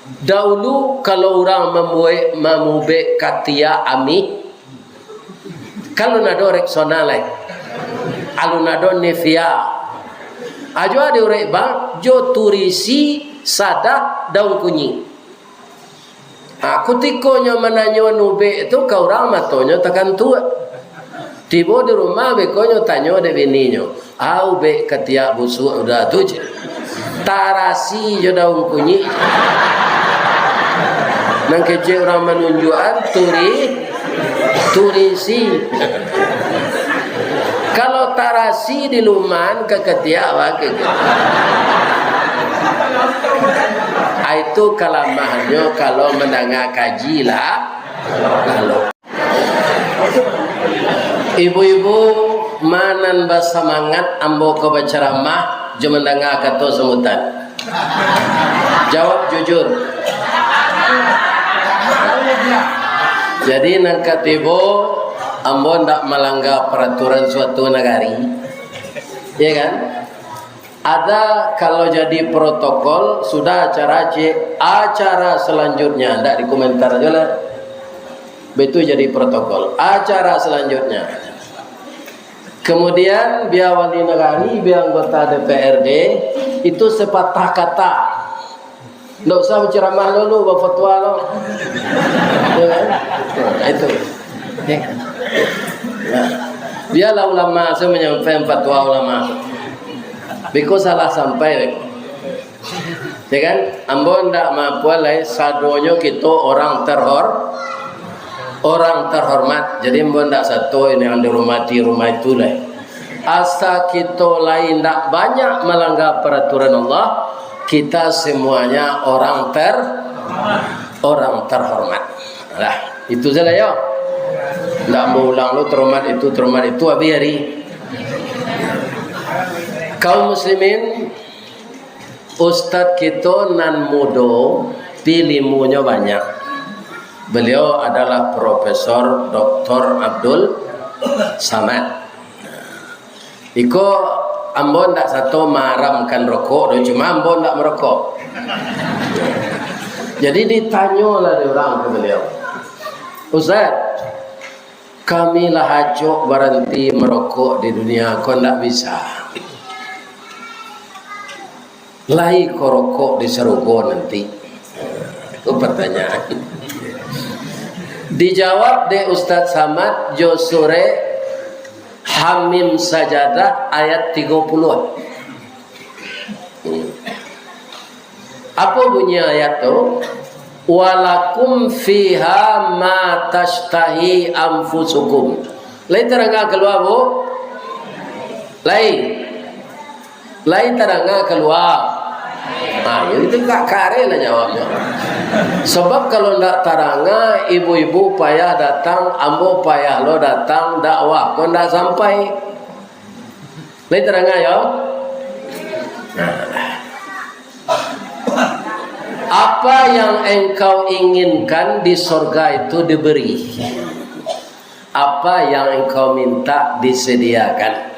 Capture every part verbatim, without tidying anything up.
Daulu, kalau urang mambuek, mamubek katiak amih, kalau nado Rexona lai, alun nado Nevia, ajo diurek bang jo turisi, sadah, daun kunyik. Ha, kutikonyo mananyo nubek tu ka urang, matonyo takantuak. Tibo di rumah, bekonyo tanyo dek bininyo, "Au bek katiak busuak udah tu," cek. "Tarasi jo daun kunyik." Nan kecek urang manunjuakan turi, turisi. Kalau tarasi di luman ka katiak, wah, ke-, ah, itu kalamahannyo kalau mandanga kaji lah. Lalu. Ibu-ibu, ma nan basamangat ambo ko bacaramah jo mandanga kato sambutan? Jawab jujur. Jadi, nan katibo, ambo ndak malangga paraturan suatu nagari. Ya kan? Ada, kalau jadi protokol, sudah acara, cek, acara selanjutnya, ndak dikomentar aja lah. Betul jadi protokol. Acara selanjutnya. Kemudian, bia wali nagari, bia anggota D P R D, itu sepatah kata. Ndak usah bacaramah lo, lo, bafatwa lo. Ya kan? Nah, itu. Ya kan? Nah, biarlah ulama saya menyampaikan fatwa ulama. Beko salah sampai, beko. Ya kan? Ambo ndak maapuan lai, sadonyo kito orang terhor-, orang terhormat. Jadi, ambo ndak sato ini yang dihormati rumah itu lai. Asa kito lai ndak banyak malangga paraturan Allah, kita semuanya orang ter-, orang terhormat. Lah, itu saja yo. Ndak ambo ulang lo, terhormat itu, terhormat itu, habis hari. Kaum muslimin, Ustadz kito nan mudo, pi ilimunyo banyak. Beliau adalah Profesor Doktor Abdul Samad. Iko, ambo ndak sato maharamkan rokok doh, cuma ambo ndak marokok. Jadi ditanyolah dek urang ka baliau, "Ustaz, kami lah acok baranti marokok di dunia ko, ndak bisa. Lai ko rokok di sarugo nanti?" Itu pertanyaan. Dijawab dek Ustaz Samad jo surek Hamim Sajadah ayat tigo puluah. Hmm. Apo bunyi ayat tu? "Walakum fiha ma tashtahi anfusukum." Lai taranga kalua, Bu? Lai. Lai taranga kalua? Nah, yo itu ka-, kareh lah jawabnyo. Sabab kalau ndak taranga, ibu-ibu payah datang, ambo payah lo datang, dakwah ko ndak sampai. Lai taranga yo? Nah. Apa yang engkau inginkan di sorga itu diberi. Apa yang engkau minta disediakan.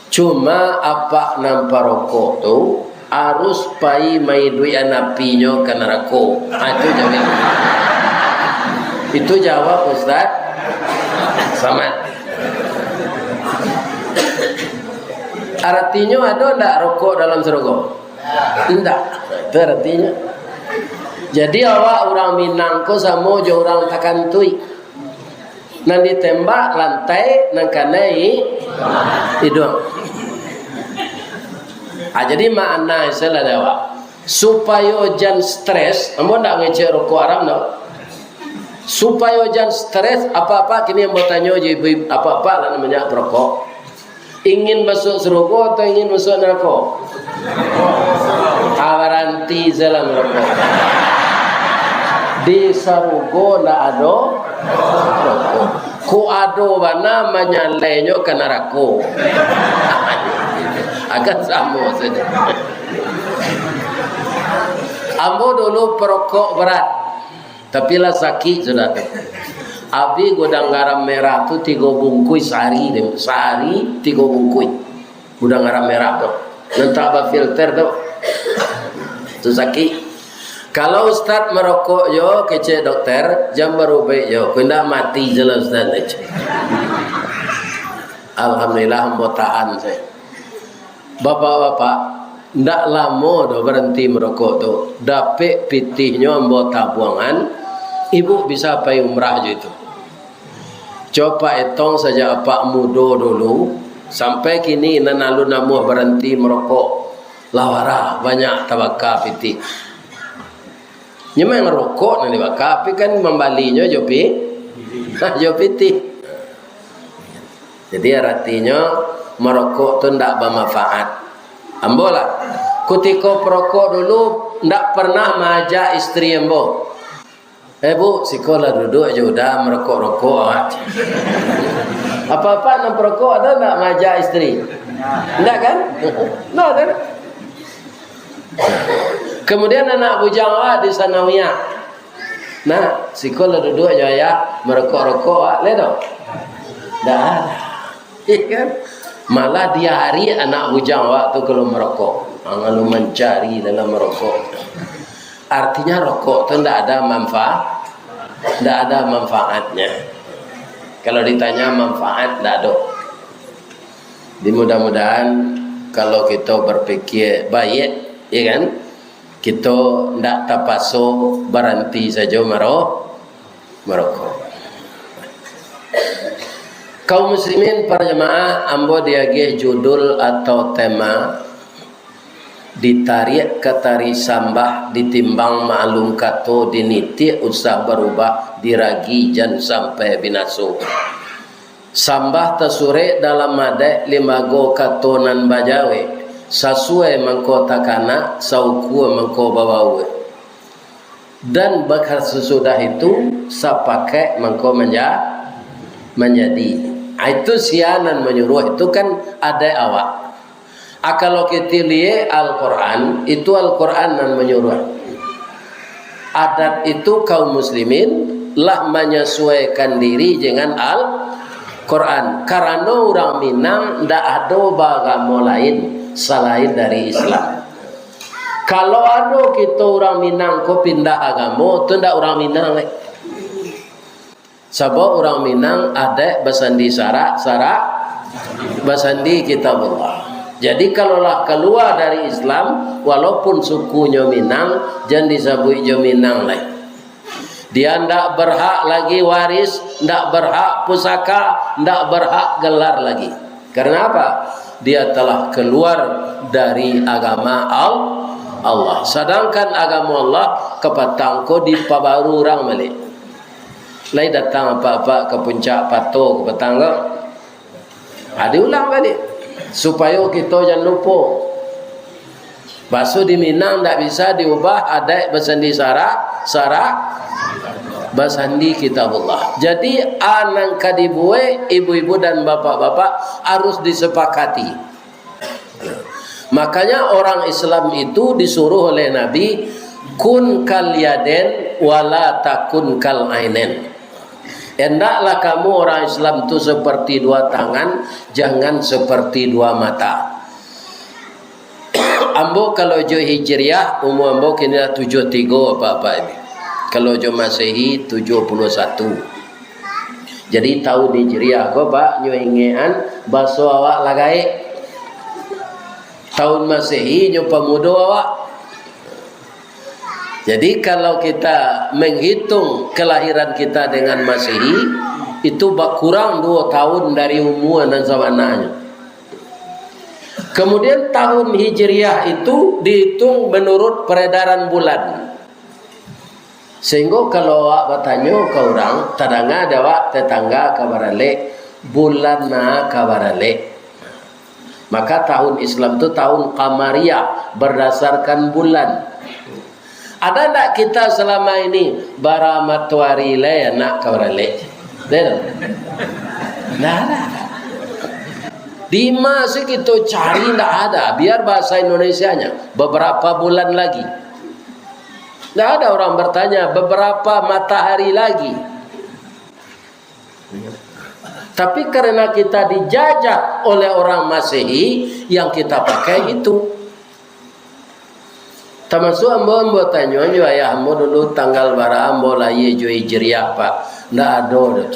Cuma apak nan parokok tu harus pai maiduikan apinyo ka narako. Ha, itu jawab. Itu jawab Ustaz Samad. Aratinyo, ado ndak rokok dalam sarugo? Ndak. Itu aratinyo. Jadi, awak urang Minang ko samo jo urang Takantuik. Nan ditembak lantai, nan kanai iduang. Ah, jadi makna istilah dek awak. Supayo jan stres, ambo ndak ngecek rokok haram, no. Supayo jan stres, apak-apak kini ambo tanyo je, ibu-ibu, apak-apak lah namonyo parokok. Ingin masuk sarugo atau ingin masuk narako? Ah, baranti salah marokok. Di sarugo ndak ado rokok. Kok ado bana manyalainyo ka narako. Akan samo sajo. Ambo dulu parokok berat. Tapi lah sakik sudah tu. Abih gudang garam merah tu tigo bungkuih sahari deh. Sahari tigo bungkuih. Gudang garam merah tu. Nan tak bafilter tu. Tu sakik. Kalau ustaz marokok jo, kecek dokter, jan barubek jo, kok indak mati se lah ustaz, kecek. Alhamdulillah, ambo tahan sajo. Bapak-bapak, ndak lamo doh baranti marokok tu. Dapek pitihnyo ambo tabuangan, ibu bisa pai umrah jo itu. Coba etong sajak apak mudo dulu, sampai kini nan alun namuah baranti marokok. Lah wara, banyak tabaka pitih. Nyo memang rokok nan dibaka, tapi kan mambalinyo jo pi-, jo pitih. Jadi, aratinyo, marokok tu ndak bamanfaat. Ambo lah, kutiko parokok dulu, ndak pernah maajak isteri ambo, "Eh, Bu, siko lah duduak jo uda, marokok-rokok awak." Apak-apak nan parokok ado ndak maajak isteri? Ndak, kan? Nah, ado. Kemudian anak bujang awak di sanawiyah. "Nak, siko lah duduak jo ayah, marokok-rokok awak lai doh." Ndak ado. Iya kan? Malah diari anak bujang awak tu kalau marokok. Ang lalu mancari dalam marokok. Artinya rokok tu ndak ada manfa-, ndak ada manfaatnya. Kalau ditanya manfaat, ndak ado. Jadi mudah-mudahan kalau kita berpikir baik, ya kan? Kito ndak tapaso baranti sajo maro-, marokok. Kaum muslimin, para jamaah, ambo diagiah judul atau tema, "Ditariak ka tari sambah, ditimbang maklum kato, dinitiak usah barubah, diragi jan sampai binaso." Sambah tasurek dalam adaik, limbago kato nan bajawek, sasuai mangko takanak, saukua mangko babauak. Dan bakasudah itu, sapakaik mangko manja-, manjadi. Ah, itu sia nan manyuruah, itu kan adaik awak. Ah, kalau kito liek Al-Quran, itu Al-Quran nan manyuruah. Adat itu kaum muslimin lah manyasuaikan diri dengan Al-Quran. Karano urang Minang ndak ado baagamo lain salain dari Islam. Kalau ado kito urang Minang ko pindah agamo, tu ndak urang Minang lai. Sabab urang Minang adaik basandi syarak, syarak basandi Kitabullah. Jadi, kalau lah kalua dari Islam, walaupun sukunyo Minang, jan disabuik jo Minang lai. Dia ndak berhak lagi waris, ndak berhak pusaka, ndak berhak gelar lagi. Karena apa? Dia telah keluar dari agama Al-, Allah. Sadangkan agamo Allah kapatang ko dipabaru urang baliak. Lai datang apak-apak ka puncak pato ka patang ko? Ha, diulang baliak. Supayo kito jan lupo. Baso di Minang ndak bisa diubah, adaik basandi syarak, syarak basandi Kitabullah. Jadi, a nan ka dibuek, ibu-ibu dan bapak-bapak, harus disepakati. Makanya, orang Islam itu disuruh oleh Nabi, "Kun kal yaden, wala takun kal ainen." Hendaklah kamu orang Islam tu seperti dua tangan, jangan seperti dua mata. Ambo kalau jo Hijriah, umua ambo kini lah tujuah tigo, apak-apak ini. Kalau jo Masehi, tujuah puluah satu. Jadi, tahun Hijriah ko, Pak, nyo ingekan, baso awak lah gaek. Tahun Masehi, nyo pamudo awak. Jadi, kalau kita menghitung kelahiran kita dengan Masehi, itu bakurang duo tahun dari umua nan sabananyo. Kemudian, tahun Hijriah itu dihitung menurut peredaran bulan. Sehingga kalau awak batanyo ka urang, tadanga dek awak tetangga ka baralek, bulan na ka baralek. Maka tahun Islam tu tahun Qamariyah, berdasarkan bulan. Ada ndak kita selama ini bara matoari lai anak ka baralek? Ada ndak? Ndak ada. Di ma se kito cari, ndak ada. Biar bahasa Indonesianya, beberapa bulan lagi. Ndak ada orang bertanya, beberapa matahari lagi. Tapi karena kita dijajah oleh orang Masehi, yang kita pakai itu. Tamasuak ambo, ambo tanyo jo ayah ambo dulu, tanggal bara ambo lahia jo Hijriah, Pak. Ndak ado doh.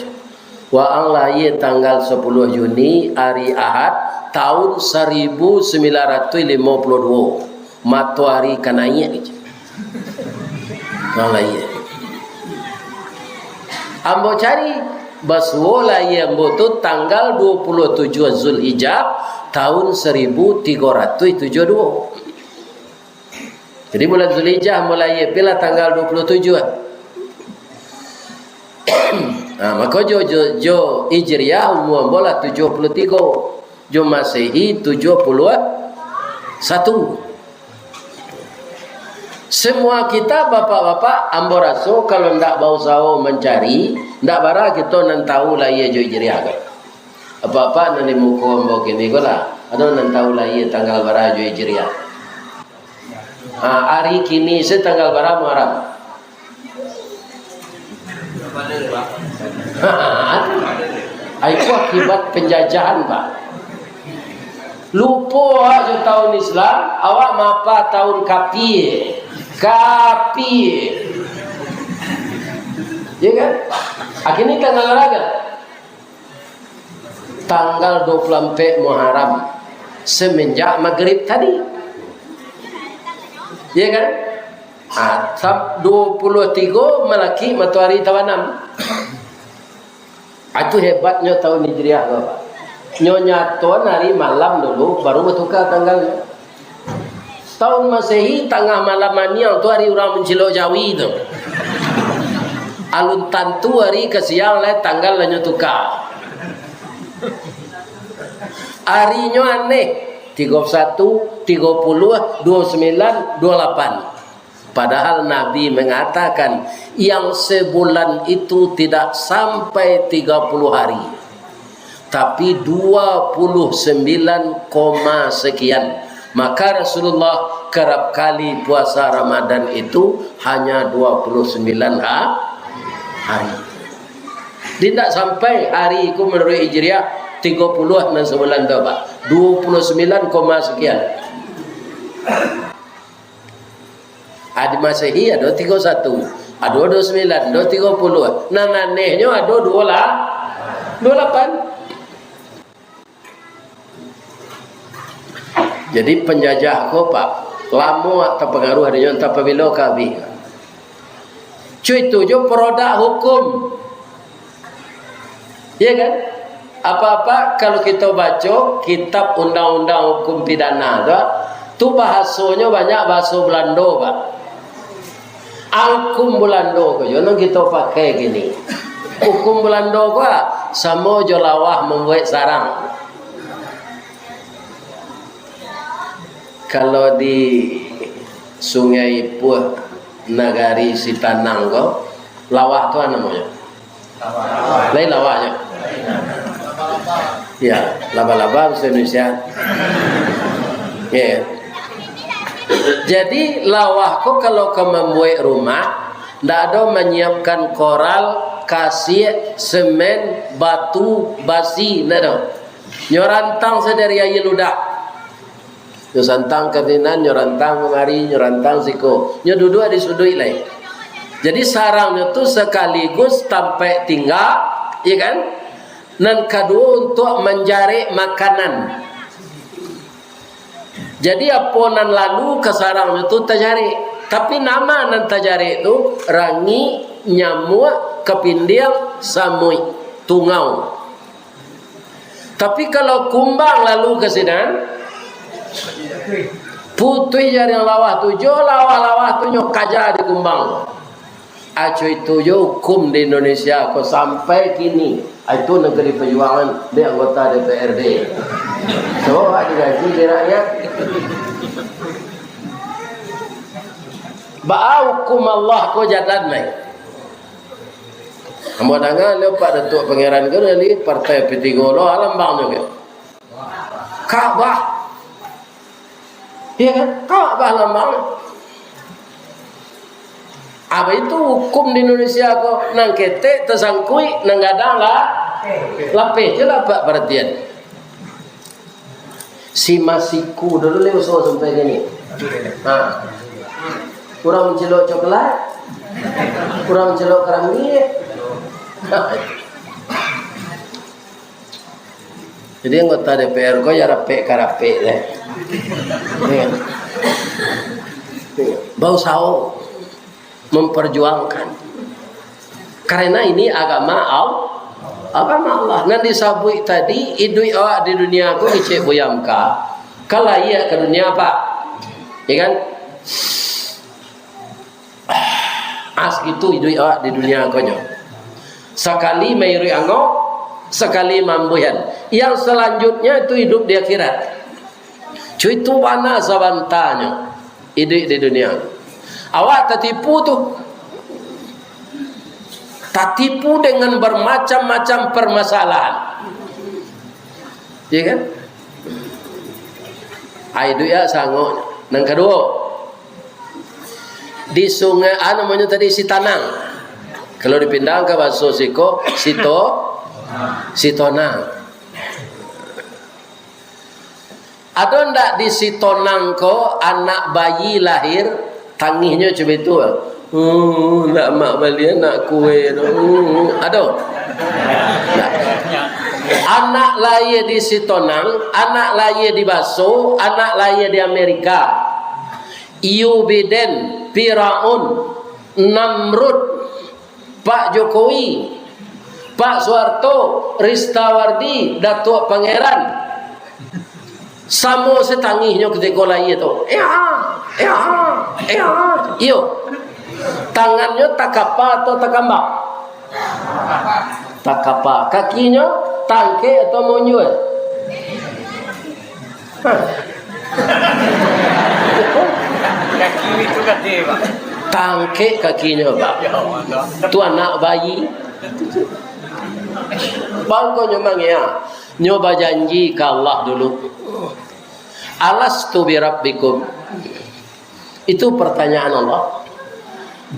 Waang lahia tanggal sapuluah Juni, ari Ahad, taun saribu sambilan ratuih limo puluah duo. Matoari ka naiak. Waang lahia. Ambo cari, basuo lahia ambo tu tanggal duo puluah tujuah Zulhijjah, taun saribu tigo ratuih tujuah duo. Jadi, bulan Zulhijjah ambo lahia, pi lah tanggal duo puluah tujuah. Nah, mako jo, jo, jo Hijriah umua ambo lah tujuah puluah tigo, jo Masehi tujuah puluah satu. Semua kita, bapak-bapak, ambo raso kalau ndak bausaho mancari, ndak bara kito nan tahu lahia jo Hijriah ko. Bapak-bapak nan di muko ambo kini ko lah, ado nan tahu lahia tanggal bara jo Hijriah? Ah, ari kini se tanggal bara Muharram? Ai, itu akibat penjajahan, Pak. Lupo awak jo taun Islam, awak maapa taun kapie. Kapie. Ya kan? Akhirnya tanggal bara? Tanggal dua puluh ampek Muharram, semenjak magrib tadi. Ya kan? Ah, sam-, dua puluh tigo malaki matoari tabanam. Ah, itu hebatnyo taun Hijriah tu, Pak. Nyo nyatoan ari malam dulu, baru batuka tanggalnyo. Taun Masehi, tangah malam maniang tu ari urang mancilok jawi tu. Alun tantu ari ka siang lai, tanggal lah nyo tuka. Arinyo aneh, tigo satu, tigo puluah, duo sembilan, duo lapan. Padahal Nabi mengatakan, yang sebulan itu tidak sampai tiga puluh hari, tapi dua puluh sembilan koma sekian. Maka Rasulullah kerap kali puasa Ramadan itu hanya dua puluh sembilan ha-, hari. Jadi, ndak sampai ari ku menurut Hijriah tigo puluah nan sebulan tu, Pak. Dua puluh sembilan koma sekian. Adi Masehi ado tigo satu, ado dua sembilan, ado tigo puluah. Nan anehnyo ado dua la-, dua lapan. Jadi, penjajah ko, Pak, lamo tapangaruah dinyo, antah pabilo ka abih. Cuy, itu jo produk hukum. Iya kan? Apa-apa kalau kito baco kitab undang-undang hukum pidana tu, tu bahasonyo banyak bahaso Belando, Pak. Ah, hukum Belando ko jo nan kito pakai kini. Hukum Belando ko, ah, samo jo lawah mambuek sarang. Kalau di Sungai Ipuh, nagari Sitanang ko, lawah tu namonyo. Lain lawah nyo. Ya, laba-laba bahasa Indonesia. Ya. Jadi, lawah ko kalau ka mambuek rumah, ndak ado manyiapkan koral, kasiak, semen, batu, basi, ndak ado. Nyo rantang se dari aia ludah. Nyo santang ka sinan, nyo rantang kamari, nyo rantang siko. Nyo duduak di suduik lai. Jadi, sarangnyo tu sakaligus tampek tingga, iya kan? Nan kaduo, untuak manjarek makanan. Jadi, apo nan lalu ka sarangnyo tu tajarek. Tapi, nama nan tajarek tu? Rangik, nyamuak, kapindiang, samuik, tungau. Tapi, kalau kumbang lalu ka sinan, putuih jariang lawah tu, jo lawah-lawah tu nyo kaja di kumbang. Aco itu jo hukum di Indonesia ko sampai kini. Itu Negeri Perjuangan di anggota D P R D. So, ado gaji di rakyat. Baa hukum Allah ko jalan lai. Ambo danga lo Pak Datuak Pangeran ko dari Partai P tigo lo, alambangnyo ko. Ka'bah. Iya kan? Ka'bah lambang. Apa itu hukum di Indonesia ko? Nan ketek tasangkuik, nan gadang lah lapeh. Jelas, Pak, perhatian. Si Masiku dulu le usaha sampai kini. Ha. Urang mancilok coklat, urang mancilok karambia. Jadi anggota D P R ko ya rapek ka rapek deh. Bausaho memperjuangkan. Karena ini agama Al-, agama Allah. Nan disabuik tadi, iduik awak di dunia ko, kecek Buya Amka, kan lahia ka dunia, Pak. Ya kan? As gitu iduik awak di dunia ko nyo. Sakali mairuik angok, sakali mambuihan. Yang selanjutnya itu hidup di akhirat. Cuitu bana sabantanyo iduik di dunia. Awak tatipu tu. Tatipu dengan bermacam-macam permasalahan. Ya kan? Ai duit ya sangok. Nan kaduo, di sungai, ah, namonyo tadi, Sitanang. Kalau dipindahan ka baso siko, Sito, Sitonang. Ado ndak di Sitonang ko anak bayi lahir, tangihnyo cuma itu? "Oh, ndak mak bali anak kue tu." Hmm, ado? Ndak. Anak lahia di Sitonang, anak lahia di Baso, anak lahia di Amerika. Joe Biden, Firaun, Namrud, Pak Jokowi, Pak Soeharto, Ristawardi, Datuak Pangeran. Samo satangihnyo kutiko lahia tu. Ea, ea, ea. Iyo. Tangannyo takapa atau takambang? Takapa. Kakinyo tangkek atau monjuak? Hah. Kaki itu gede, Pak. Tangkek kakinyo, Pak. Ya Allah. Tu anak bayi. Bangkonyo mangea. Nyo bajanji ka Allah dulu. "Alastu birabbikum?" Itu pertanyaan Allah.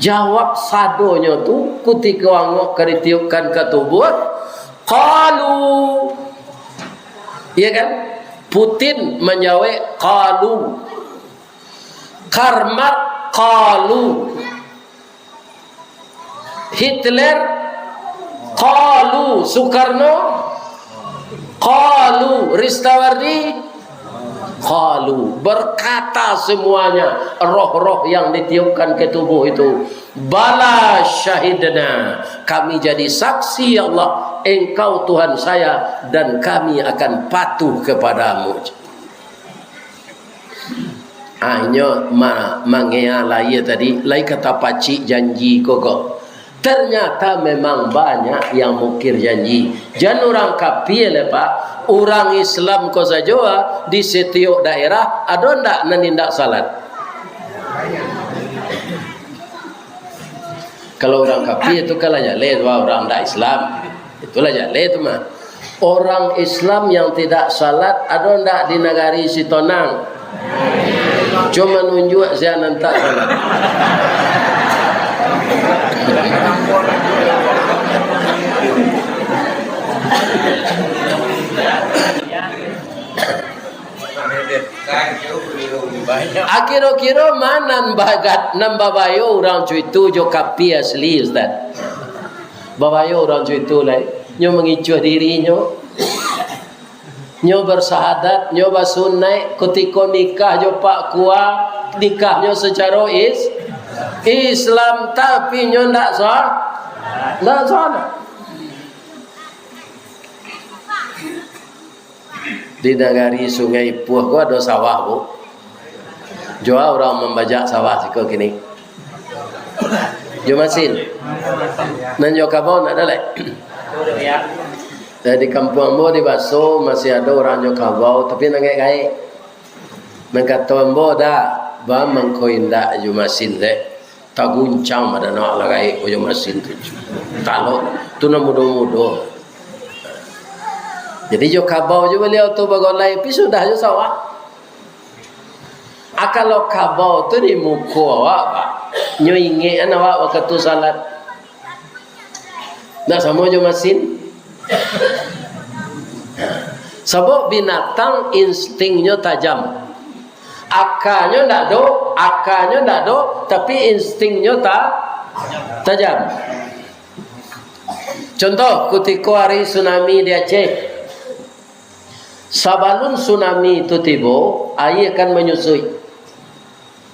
Jawab sadonyo tu, kutiko angok ka ditiupkan ka tubuah, qalu. Iya kan? Putin manjawek, qalu. Karl Marx, qalu. Hitler, qalu. Soekarno, qalu. Ristawardi, qalu. Berkata semuanya, roh-roh yang ditiupkan ke tubuh itu, "Bala syahidna, kami jadi saksi, ya Allah, Engkau Tuhan saya, dan kami akan patuh kepadamu." Ah, inyo ma-, mangea lahia tadi, lai ka tapacik janji ko ko. Ternyata memang banyak yang mukir janji. Jan urang kapia lai, Pak. Urang Islam ko sajo, ah, di setiok daerah, ado ndak nan indak salat? Kalau urang kapia tu kan lah jaleh tu, ah, urang ndak Islam. Itulah jaleh tu mah. Orang Islam yang tidak salat ado ndak di nagari Sitonang? Cuma nunjuak sia nan tak salat. Akiro-kiro ma nan bagat, nan babayo urang cuitu jo kapia asli, Ustaz? Babayo urang cuitu lai. Nyo mangicuah dirinyo. Nyo bersahadat, nyo basunaik, kutiko nikah jo Pak Kua, nikahnyo sacaro is-, Islam, tapi nyo ndak sah, ndak salat. Di nagari Sungai Ipuah ko ado sawah, Bu. Jua urang mambajak sawah siko kini. Jo masin. Nan jo kabau ndak ado lai. Eh, di kampuang ambo di Baso masih ado urang jo kabau, tapi nan gaek-gaek. Nan kato ambo, "Da, ba mangko indak jo masin dek. Taguncang badan awak lah gaek ko jo masin tu." Talok tu nan mudo-mudo. Jadi jo kabau jo baliau tu bagolai, tapi sudah jo sawah. Ah, kalau kabau tu di muko awak, Pak, nyo ingek an awak wakatu salat. Ndak samo jo masin. Sabab binatang instingnyo tajam. Akanyo ndak ado, Akanyo ndak ado, tapi instingnyo ta-, tajam. Contoh, kutiko ari tsunami di Aceh. Sabalun tsunami tu tibo, aia kan manyusuik.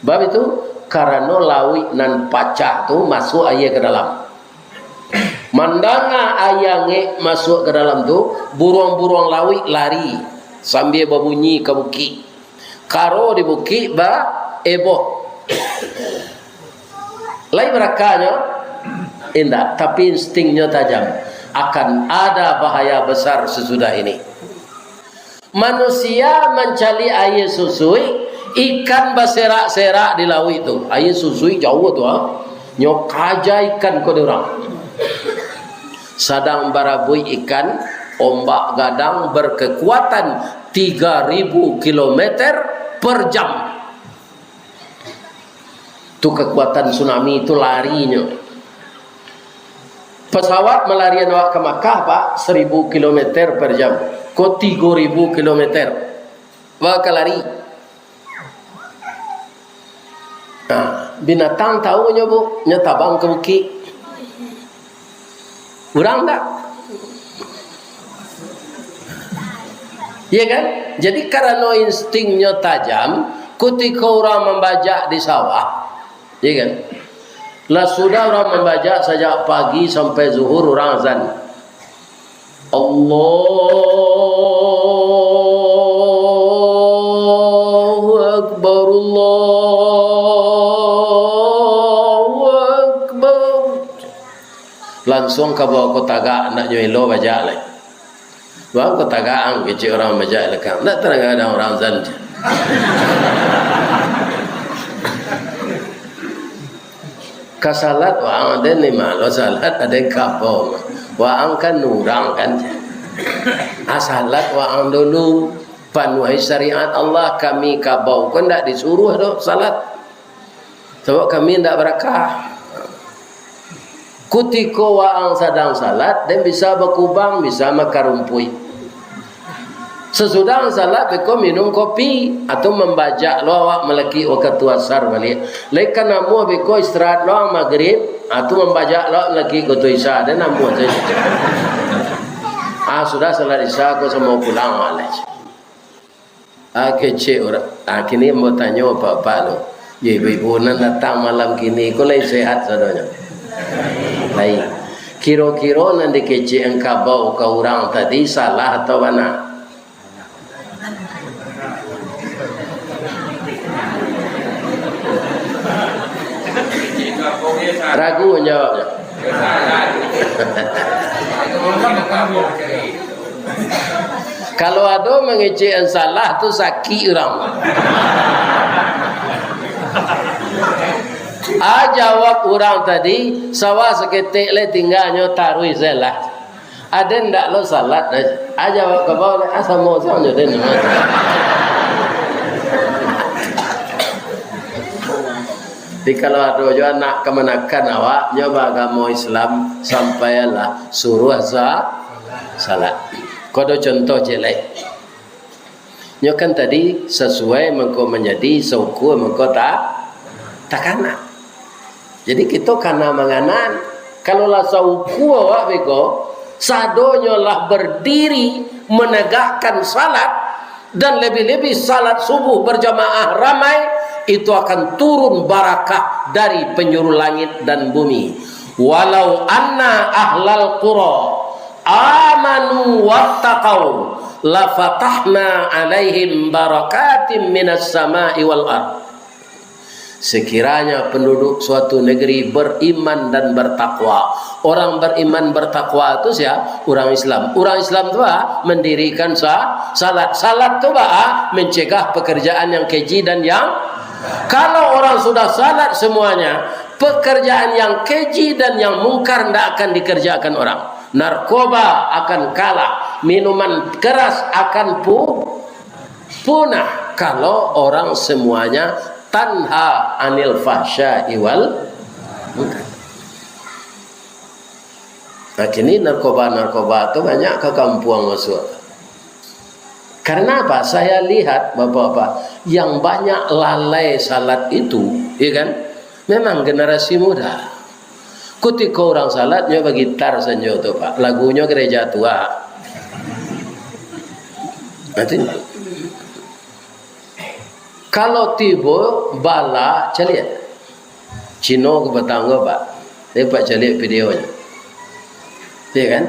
Bab itu, karano lauik nan pacah tu masuak aia ka dalam. Mandanga aia angek masuak ka dalam tu, buruang-buruang lauik lari sambia babunyi ka bukik. Karo di bukik baeboh. Lai barakanyo? Indak, tapi instingnyo tajam. Akan ada bahaya besar sesudah ini. Manusia mancaliak aia susuik, ikan baserak-serak di lauik tu. Aia susuik jauah tu, ha. Nyo kaja ikan ko di urang. Sadang barabuik ikan, ombak gadang berkekuatan tiga ribu kilometer per jam. Tu kekuatan tsunami tu larinyo. Pesawat malarian awak ka Makkah, Pak, seribu kilometer per jam. Ko tigo ribu kilometer. Awak ka lari. Nah, binatang tahu nyo, Bu, nyo tabang ka bukik. Urang ndak? Iya kan? Jadi, karano instingnyo tajam, kutiko urang mambajak di sawah, iya kan? Lah sudah urang mambajak sajak pagi sampai zuhur, urang azan. Allahu Akbar, Allahu Akbar. Lansuang ka bawah ko tagak, ndak nyo elo bajak lai. Bawah ko tagak ang kecek urang bajak lekang. Ndak tadanga urang azan. Ka salat waang, aden ni malo salat, aden kabau. Waang kan urang kan. Ah, salat waang dulu, panuahi syariat Allah, kami kabau ko ndak disuruah doh salat. Sabab kami ndak barakah. Kutiko waang sadang salat, den bisa bakubang, bisa makarumpuik. Sasudah salat, beko minum kopi, atau mambajak lo awak malakik wakatu asar baliak. Lai ka namuah beko istirahat lo ang magrib, atau mambajak lo awak malakik wakatu isya, den namuah sajo. Ah, sudah salat isya, ko samo pulang, alah. Ah, kecek urang. Ah, kini ambo tanyo apak-apak tu. Yo, ibu-ibu nan datang malam kini ko lai sehat sadonyo? Lai. Kiro-kiro nan dikecek ang kabau ka urang tadi salah atau bana? Ragu manjawabnyo. Kalau ado mangecek nan salah tu, sakik urang. Ah, jawab urang tadi, sawah saketek lai tingganyo taruih se lah. Aden ndak lo salat, ah, jawab kabau lai, ah, samo sajo den. Jadi, kalau ado juo anak kamanakan awak, nyo baagamo Islam, sampaianlah suruah sa-, salat. Ko ado contoh ciek lai. Nyo kan tadi sasuai mangko manjadi, saukua mangko ta-, takana. Jadi, kito kana manganan. Kalau lah saukua awak beko, sadonyo lah bardiri managakkan salat, dan lebih-lebih salat subuh berjamaah ramai, itu akan turun barakah dari penjuru langit dan bumi. "Walau anna ahlal qura amanu wattaqau, lafatahna alaihim barakatim minas sama'i wal ard." Sekiranya penduduk suatu negeri beriman dan bertakwa. Orang beriman bertakwa tu sia? Urang Islam. Urang Islam tu, ah, mendirikan sa-, salat. Salat tu, ah, mencegah pekerjaan yang keji dan yang, kalau orang sudah salat semuanya, pekerjaan yang keji dan yang mungkar ndak akan dikerjakan orang. Narkoba akan kalah, minuman keras akan pu-, punah kalau orang semuanya tanha anil fahsya'i wal munkar. Nah, kini narkoba-narkoba tu banyak ka kampuang masuak. Karena apa? Saya lihat, Bapak-bapak, yang banyak lalai salat itu, ya kan, memang generasi muda. Kutiko urang salat, nyo bagitar sanjo tu, Pak. Lagunyo gereja tua. Nanti, kalau tibo bala, caliak. Cino ka batanggo, Pak. Dek, Pak, caliak videonyo. Iya kan?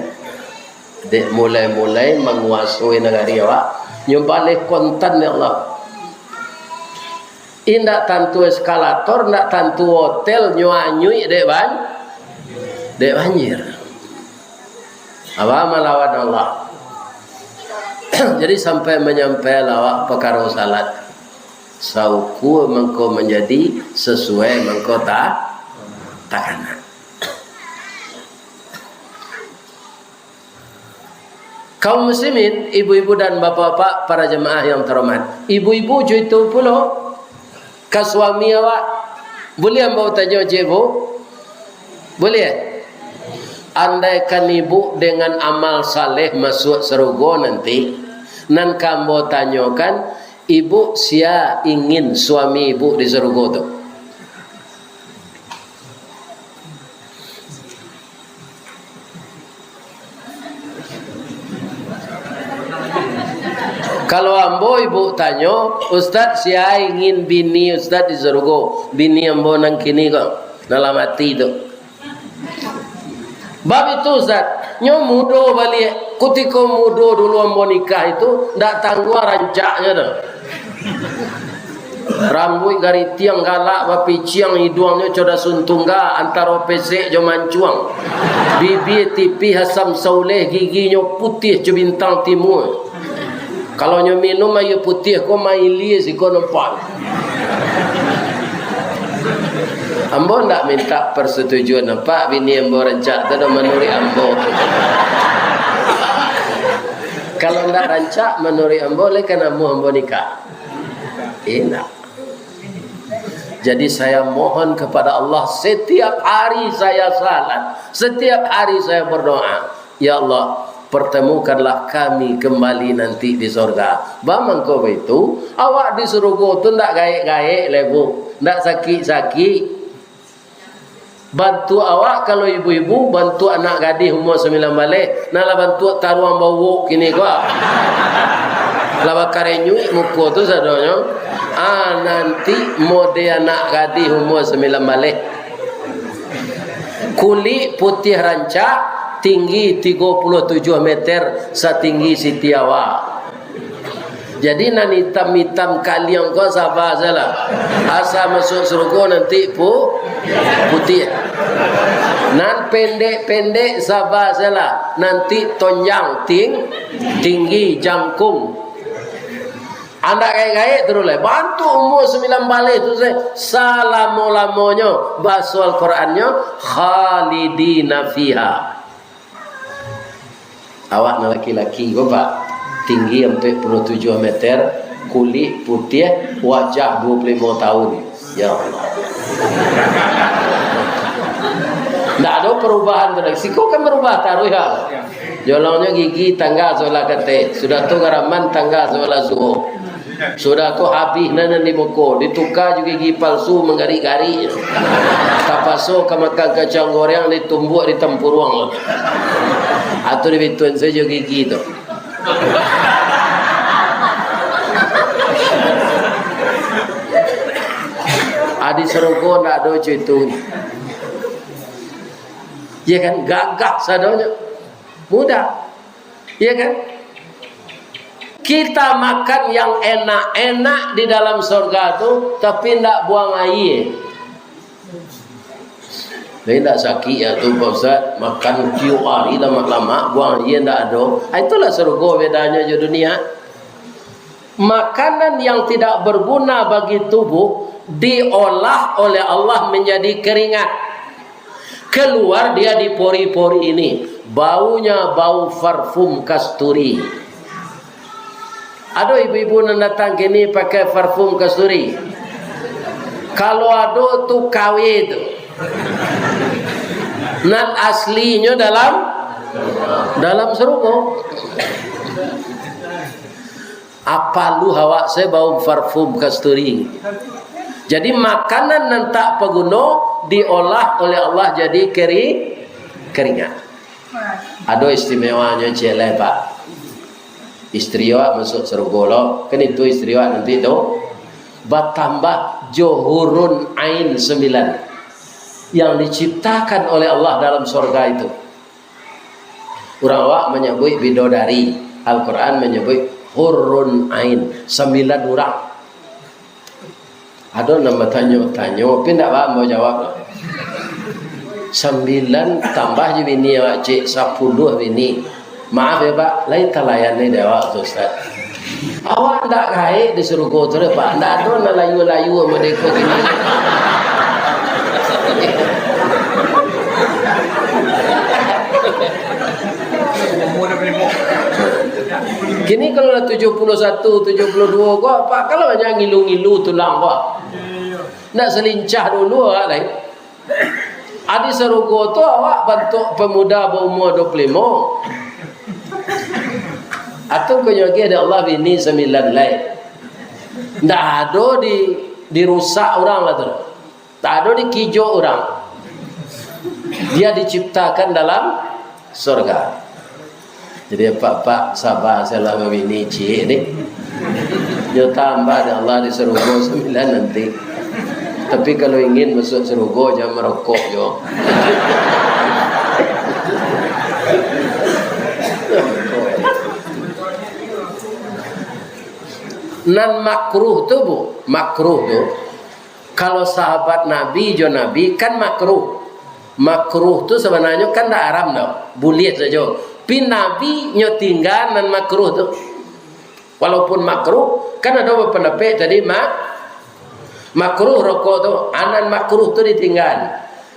Dek mulai-mulai manguasoi nagari awak, nyo baleh kontan, ya Allah. Indak tantu eskalator, indak tantu hotel, nyo anyuik dek ban-, dek banjir. Apa malawan Allah? Jadi sampai manyampai lawak pakaro salat. Saukua mangko manjadi, sasuai mangko ta-, takana. Kaum muslimin, ibu-ibu dan bapak-bapak, para jamaah yang terhormat. Ibu-ibu jo itu pulo, ka suami awak. Buliah ambo tanyo, Cik Bu? Buliah? Andaikan ibu dengan amal saleh masuak sarugo nanti, nan ka ambo tanyokan, ibu, sia ingin suami ibu di sarugo tu? Kalau ambo ibu tanyo, "Ustaz, sia ingin bini Ustaz di sarugo?" Bini ambo nan kini ko, nan lah mati tu. Bab itu, Ustaz, nyo mudo baliak. Kutiko mudo dulu ambo nikah itu, ndak tangguang rancaknyo tu. Rambuik garitiang galak bapiciang, iduangnyo co dasun tungga, antaro pesek jo mancuang. Bibia tipih asam sauleh, giginyo putiah co bintang timua. Kalau nyo minum aia putiah ko, mailia siko nampak. Ambo ndak minta persetujuan, nampak bini ambo rancak tu dah manuruik ambo. Kalau ndak rancak manuruik ambo, lai ka namuah ambo nikah? Indak. Jadi, saya mohon kepada Allah, setiap hari saya salat, setiap hari saya berdoa, "Ya Allah, pertemukanlah kami kembali nanti di sorga." Bamangko baitu, awak di sarugo tu ndak gaek-gaek lai, Bu, ndak sakik-sakik. Bantuak awak, kalau ibu-ibu, bantuak anak gadih umua sambilan baleh, nan lah bantuak taruang bauwok kini ko. Lah bakarenyuik muko tu sadonyo. Ah, nanti mode anak gadih umua sambilan baleh. Kulik putiah rancak, tinggi tigo puluah tujuah meter, satinggi Siti Hawa. Jadi, nan itam-itam kaliang ko saba sajolah. Asa masuak sarugo nanti pu-, putiah. Nan pendek-pendek saba sajolah. Nanti tonjang, ting-, tinggi, jangkung. Andak gaek-gaek tu lai. Bantuak umua sambilan baleh tu sa-, salamo-lamonyo. Baso Al-Qurannyo, "Khalidina fiha." Awak nan laki-laki ko, Pak, tinggi ampek puluah tujuah meter, kulik putiah, wajah duo puluah limo tahun. Ya Allah. Ndak ado perubahan tu lai. Siko kan berubah taruih, ha. Jolongnyo gigi tangga sabalah kateh, sudah tu garaman tangga sabalah suok. Sudah tu habih nan, nan di muko, dituka jo gigi palsu manggarik-garik. Tapaso ka makan kacang goreng, ditumbuak di tampuruang. Atau dibituan sajo gigi tu. Adi sarugo ndak ado cuy tu. Ya kan, gagah sadonyo. Mudah. Iya kan? Kita makan yang enak-enak di dalam sorga tu, tapi ndak buang aia. Jadi ndak sakik ya tu, Pak Ustaz, makan tiok hari lamak-lamak, buang aia ndak ado. Ah, itulah sorga bedanya jo dunia. Makanan yang tidak berguna bagi tubuh diolah oleh Allah menjadi keringat. Keluar dia di pori-pori ini. Baunya bau parfum kasturi. Ado ibu-ibu nan datang kini pakai parfum kasturi? Kalau ado tu kawin tu. Nan aslinyo dalam, dalam sarugo. Apo lu awak se bau parfum kasturi. Jadi, makanan nan tak paguno diolah oleh Allah jadi keri-, keringat. Ado istimewanyo ciek lai, Pak. Istri awak masuak sarugo lo, kan itu istri awak nanti tu. Batambah jo hurun ain sambilan yang diciptakan oleh Allah dalam sorga itu. Urang awak manyabuik bidodari, Al-Quran manyabuik hurun ain, sambilan urang. Ado nan batanyo-tanyo, tapi ndak paham ambo jawab. Sambilan tambah jo bini awak, cik, sapuluah bini. Maaf yo, Pak, lai talayan ni dek awak tu, Ustaz. Awak ndak gaek di sarugo tu deh, Pak. Ndak ado nan layua-layua model ko kini. Kini kalau lah tujuah puluah satu, tujuah puluah duo ko, Pak, kalau banyak ngilu-ngilu tulang ko. Ndak salincah dulu awak lai. Adi sarugo tu awak bantuak pamuda baumua duo puluah limo. Atau konyo lagi dek Allah bini sambilan lai. Ndak ado di, dirusak urang lah tu. Ndak ado dikijok urang. Dia diciptakan dalam sorga. Jadi, apak-apak, saba sajolah babini ciek ni. Nyo tambah dek Allah di sarugo sambilan nanti. Tapi, kalau ingin masuak sarugo, jangan marokok jo. Nan makruh tu, Bu, makruh tu, kalau sahabat Nabi jo Nabi kan makruh. Makruh tu sabananyo kan ndak haram doh, buliah sajo. Pi Nabi nyo tingga nan makruh tu. Walaupun makruh, kan ado bapandapek tadi ma-, makruh rokok tu, a nan makruh tu ditingga.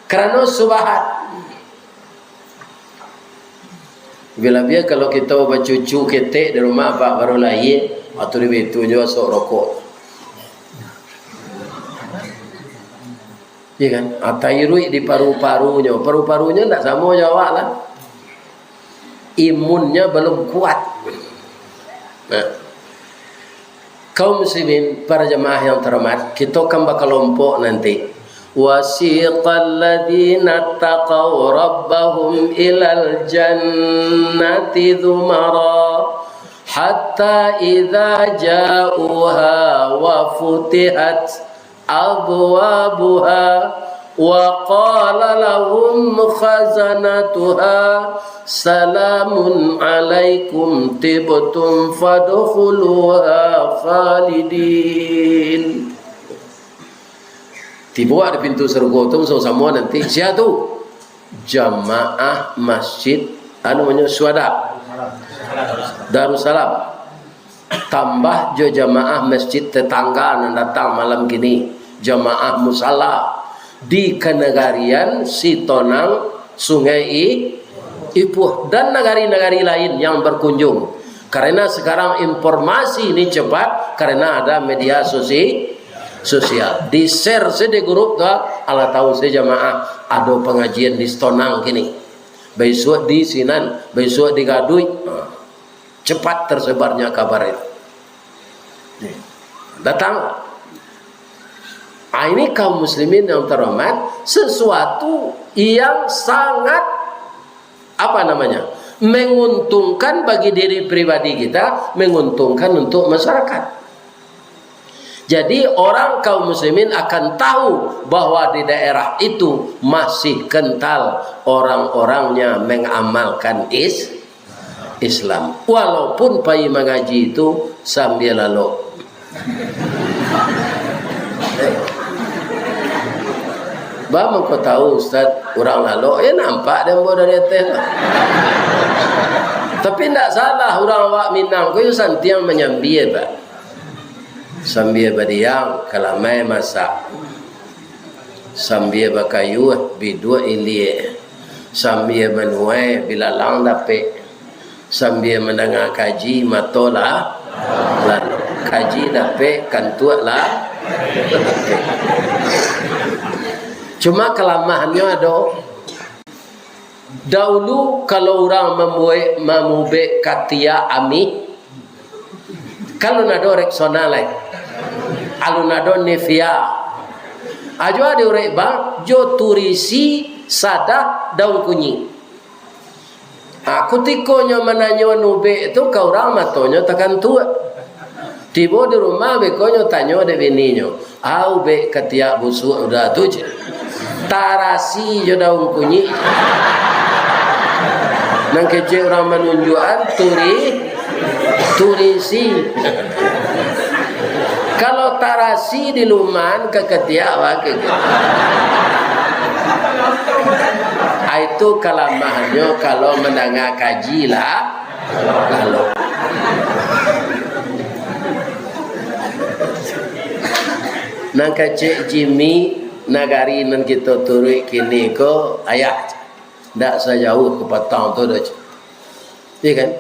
Karano subahat. Labiah-labiah kalau kito bacucu ketek di rumah, apak baru lahia, atau di bitu nyo asok rokok. Iya kan? Ah, tairuik di paru-parunyo. Paru-parunyo ndak samo jo awak lah. Imunnya belum kuat. Nah. Kaum muslimin, para jamaah yang terhormat, kito kan bakalompok nanti. Wasiqal ladzina taqaw rabbahum ilal jannati zumara, hatta idza ja'uha wa futihat abwabuha, wa qala lahum khazanatuha, salamun alaikum tibtum fadkhuluha khalidin. Tibo di pintu sarugo tu samo-samo nanti. Sia tu? Jamaah Masjid, anu namonyo, Syuhada. Darussalam. Tambah jo jamaah masjid tetangga nan datang malam kini, jamaah musala di kanagarian Sitonang, Sungai I-, Ipuh, dan nagari-nagari lain yang berkunjung. Karena sekarang informasi ini cepat, karena ada media sosi-, sosial. Di-share se di grup tu, alah tahu se jamaah, ado pangajian di Sitonang kini. Baisuak di sinan, baisuak di Gaduik. Ha. Cepat tersebarnya kabar itu. Nih, datang. Ah, ini kaum muslimin yang terhormat, sesuatu yang sangat, apa namanya, menguntungkan bagi diri pribadi kita, menguntungkan untuk masyarakat. Jadi, orang kaum muslimin akan tahu bahwa di daerah itu masih kental orang-orangnya mengamalkan is-, Islam. Walaupun pai mangaji itu sambia lalok. Ba mangko tahu, Ustaz, urang lalok, eh, nampak dek ambo dari ateh lah. Tapi ndak salah, urang awak Minang ko yo santiang manyambia, Pak. Sambia badiang, kalamai masak. Sambia bakayuah, biduak ilia. Sambia manuai, bilalang dapek. Sambia mandanga kaji, mato lah lalok. Kaji dapek, kantuak lah. Cuma kalamahannyo ado. Daulu, kalau urang mambuek, mamubek katiak amih, Kalau nado Rexona lai. Alun ado Nivea. Ajo ado rek bang, jo turisi, sadah, daun kunyik. Ha, kutikonyo mananyo ubek tu ka urang, matonyo takantuak. Tibo di rumah, bekonyo tanyo dek bininyo, "Au bek katiak busuak udah tu," cek. "Tarasi jo daun kunyik." Nan kecek urang manunjuakan turi-, turisi. Kalau tarasi di luman, ka katiak awak ke. Ah, itu kalamahannyo kalau mandanga kaji lah. Lalu. Nan kecek Jimmy, nagari nan kito turuik kini ko, ayah, ndak sajauah ka patang tu doh. Iya kan?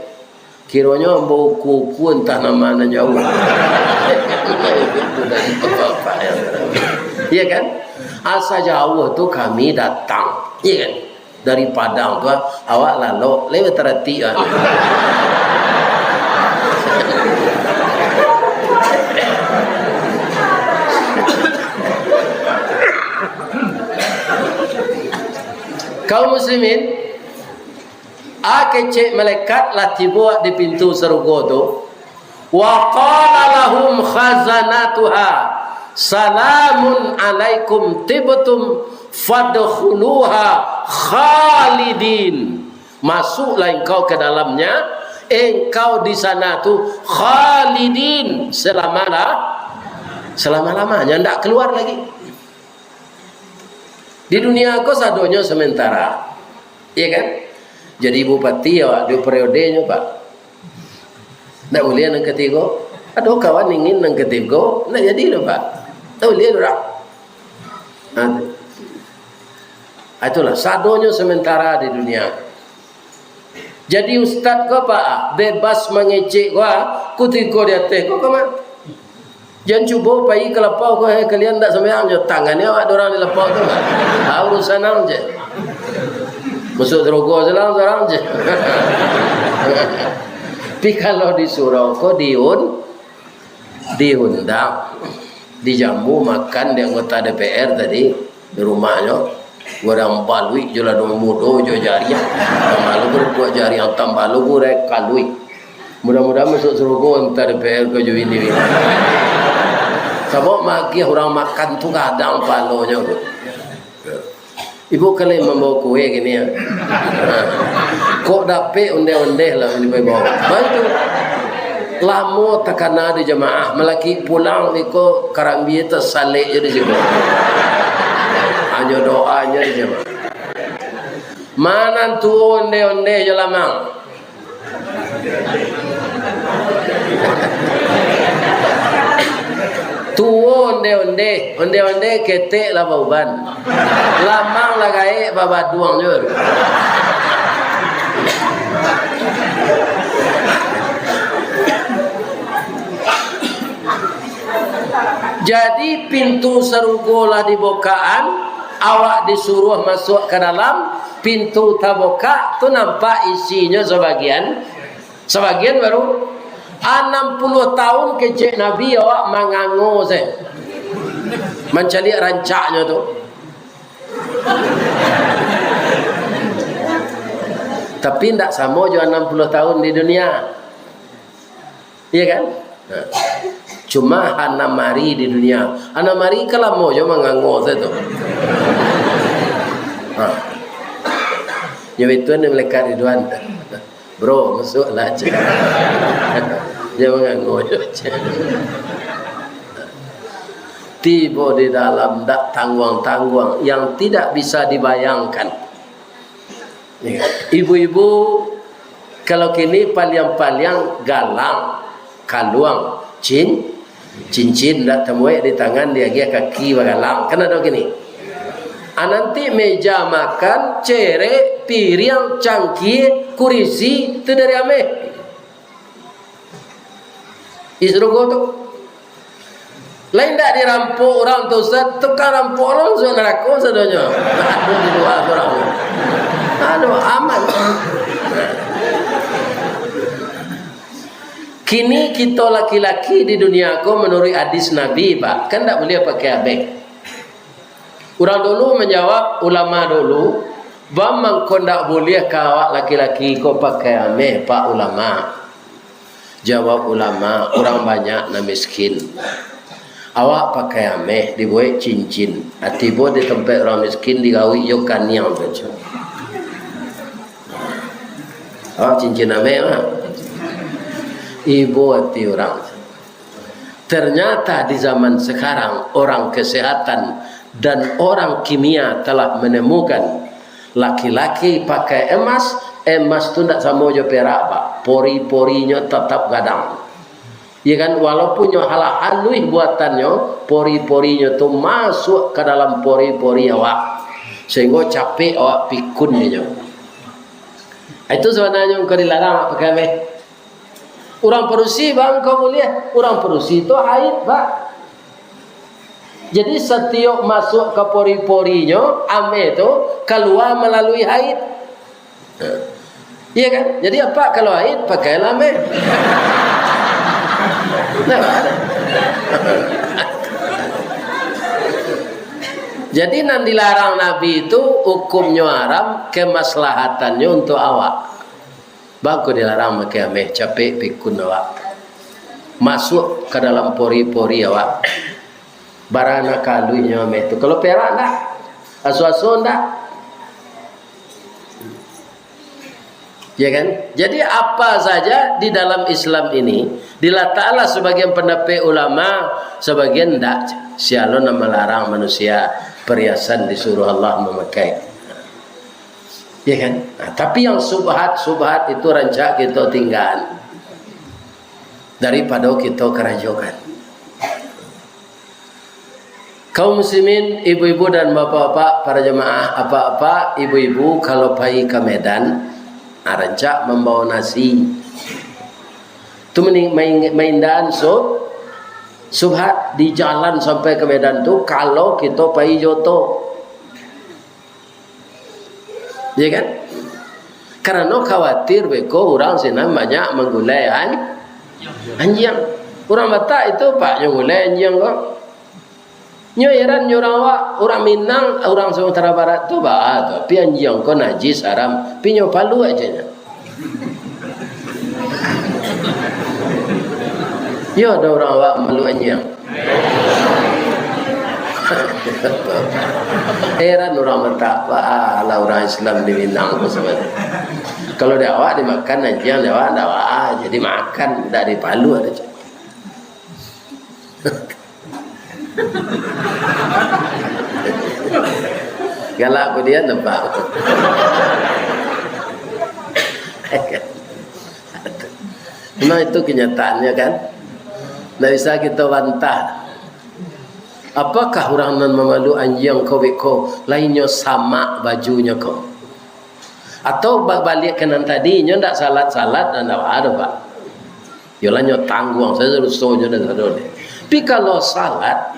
Kironyo ambo uku-uku, antah nan ma nan jauah. Iya kan? Asa jauah tu kami datang. Iya kan? Dari Padang tu, awak lalok, lai bataratik, ah. Kaum muslimin, a, kecek malaikat lah tibo di pintu sarugo tu. Wa qala lahum khazanatuha, "Salamun alaikum tibtum fadkhuluha khalidin." Masuklah engkau ke dalamnya, engkau di sana tu khalidin, selama-la-, selama-lamanya, ndak keluar lagi. Di dunia ko sadonyo sementara. Iya kan? Jadi bupati awak duo periodenyo, Pak. Ndak buliah nan katigo. Ado kawan ingin nan katigo, ndak jadi doh, Pak. Ndak buliah doh, Pak. Nah, itulah, sadonyo sementara di dunia. Jadi ustad ko, Pak, bebas mangecek ko, kutiko di ateh ko, ko mah. Jan cubo pai ka lapau ko, "Hei, kalian ndak sambayang jo tangan ni awak dorang di lapau tu." Ah, urusan ang je. Masuk sarugo salang sorang je. Tapi kalau disuruh ko diun-, diundang, dijamu makan di anggota D P R tadi, di rumahnyo. Urang baluik jo lah, dong mudo jo jariah. Tambah lugu buek jariah, tambah lugu rek kaluik. Mudah-mudahan masuk sarugo antah D P R ko jo bini-bini. Sabab magiah urang makan tu gadang palonyo tu. Ibu kalian mambawa kue gini ya. Kok dapek ondeh-ondeh lah ini bawa. Bantu. Lamo takana di jamaah, malaki pulang iko karambia tasalek je di situ. Hanyo doa je di jamaah. Manan tuo ondeh-ondeh jo lamang. Tuo ondeh-ondeh, ondeh-ondeh ketek lah bauban. Lamang lah gaek babaduang jo. Jadi, pintu sarugo lah dibokaan, awak disuruah masuak ka dalam, pintu tabokak, tu nampak isinyo sabagian, sabagian baru. Anam puluah tahun kecek Nabi awak mangango se, mancaliak rancaknyo tu. Tapi ndak samo jo anam puluah tahun di dunia. Iya kan? Nah. Cuma anam ari di dunia. Anam ari kan lamo jo mangango sajo tu. Ha. Nyo itu ado malaikat Ridwan. "Bro, masuaklah," cek. Jan mangango jo, cek. Tibo di dalam, ndak tangguang-tangguang, yang tidak bisa dibayangkan. Ibu-ibu, kalau kini paliang-paliang galang, kaluang, cin-, cincin, ndak tamuek di tangan, diagiah kaki bagalang. Kan ado kini. Ah, nanti meja makan, cerek, piriang, cangkie, kurisi, tu dari ameh. Di sarugo tu. Lain ndak dirampok urang tu, Ustaz? Tukang rampok urang masuak narako sadonyo. Aduh, di lua surang. Aduh, aman. Kini kito laki-laki di dunia ko manuruik hadis Nabi, Pak, kan ndak buliah pakai ameh. Urang dulu manjawab, ulama dulu, "Baa mangko ndak buliah ka awak laki-laki ko pakai ameh, Pak Ulama?" Jawab ulama, "Urang banyak nan miskin. Awak pakai ameh, dibuek cincin. Ah, tibo di tampek urang miskin, digawik jo kaniang tu." Awak cincin ameh, Pak. Ibo ati urang. Ternyata di zaman sekarang, orang kesehatan dan orang kimia telah menemukan laki-laki pakai emas, emas tu ndak samo jo perak, Pak. Pori-porinyo tetap gadang. Ya kan, walaupun nyo alah aluih buatannyo, pori-porinyo tu masuak ka dalam pori-pori awak, sehinggo capek awak pikun inyo. Itu sabananyo ka dilarang awak pakai ameh. Urang padusi, Bang, ko buliah. Urang padusi tu haid, Pak. Jadi, satiok masuak ka pori-porinyo, ameh tu kalua malalui haid. Iya kan? Jadi, apak kalau haid, pakailah ameh. Nah, jadi, nan dilarang Nabi tu hukumnyo haram, kemaslahatannyo untuak awak. Baa ko dilarang makai ameh, capek pikun awak. Masuak ka dalam pori-pori awak. Bara nan ka aluihnyo ameh tu. Kalau perak ndak? Aso-aso ndak? Ya kan? Jadi apa saja di dalam Islam ini, dilataklah sebagian pendapat ulama, sebagian ndak. Sia lo nan malarang manusia perhiasan disuruh Allah mamakai. Ya kan? Nah, tapi yang subhat-subhat itu rancak kito tinggaan daripado kito karajokan. Kaum muslimin, ibu-ibu dan bapak-bapak, para jamaah, apak-apak, ibu-ibu, kalau pai ka Medan, nah, rancak mambawa nasi. Tu mani-, main-, maindaan sub-, subhat di jalan sampai ka Medan tu, kalau kito pai jo oto. Ya kan? Karano khawatir beko urang sinan banyak manggulai an-, anjiang. Urang Batak itu, Pak, nyo gulai anjiang ko. Nyo heran nyo urang awak, urang Minang, urang Sumatera Barat tu, baa tu, tapi anjiang ko najis, haram, tapi nyo paluak aja nyo. Yo, ado urang awak malu anjiang. Heran urang Batak, baa lah urang Islam di Minang tu sabananyo. Kalau di awak dimakan anjiang, di awak ndak baa, jadi makan, ndak dipaluak aja. Galak ko dia nampak. Nah, itu kenyataannya kan. Ndak bisa kito bantah. Apakah urang nan mamalu anjiang ko beko, lainnyo samak bajunyo ko? Atau babaliak ka nan tadi, inyo ndak salat-salat, ndak baa doh, Pak. Yolah nyo tangguang sajo dosonyo dan sadonyo. Tapi kalau salat,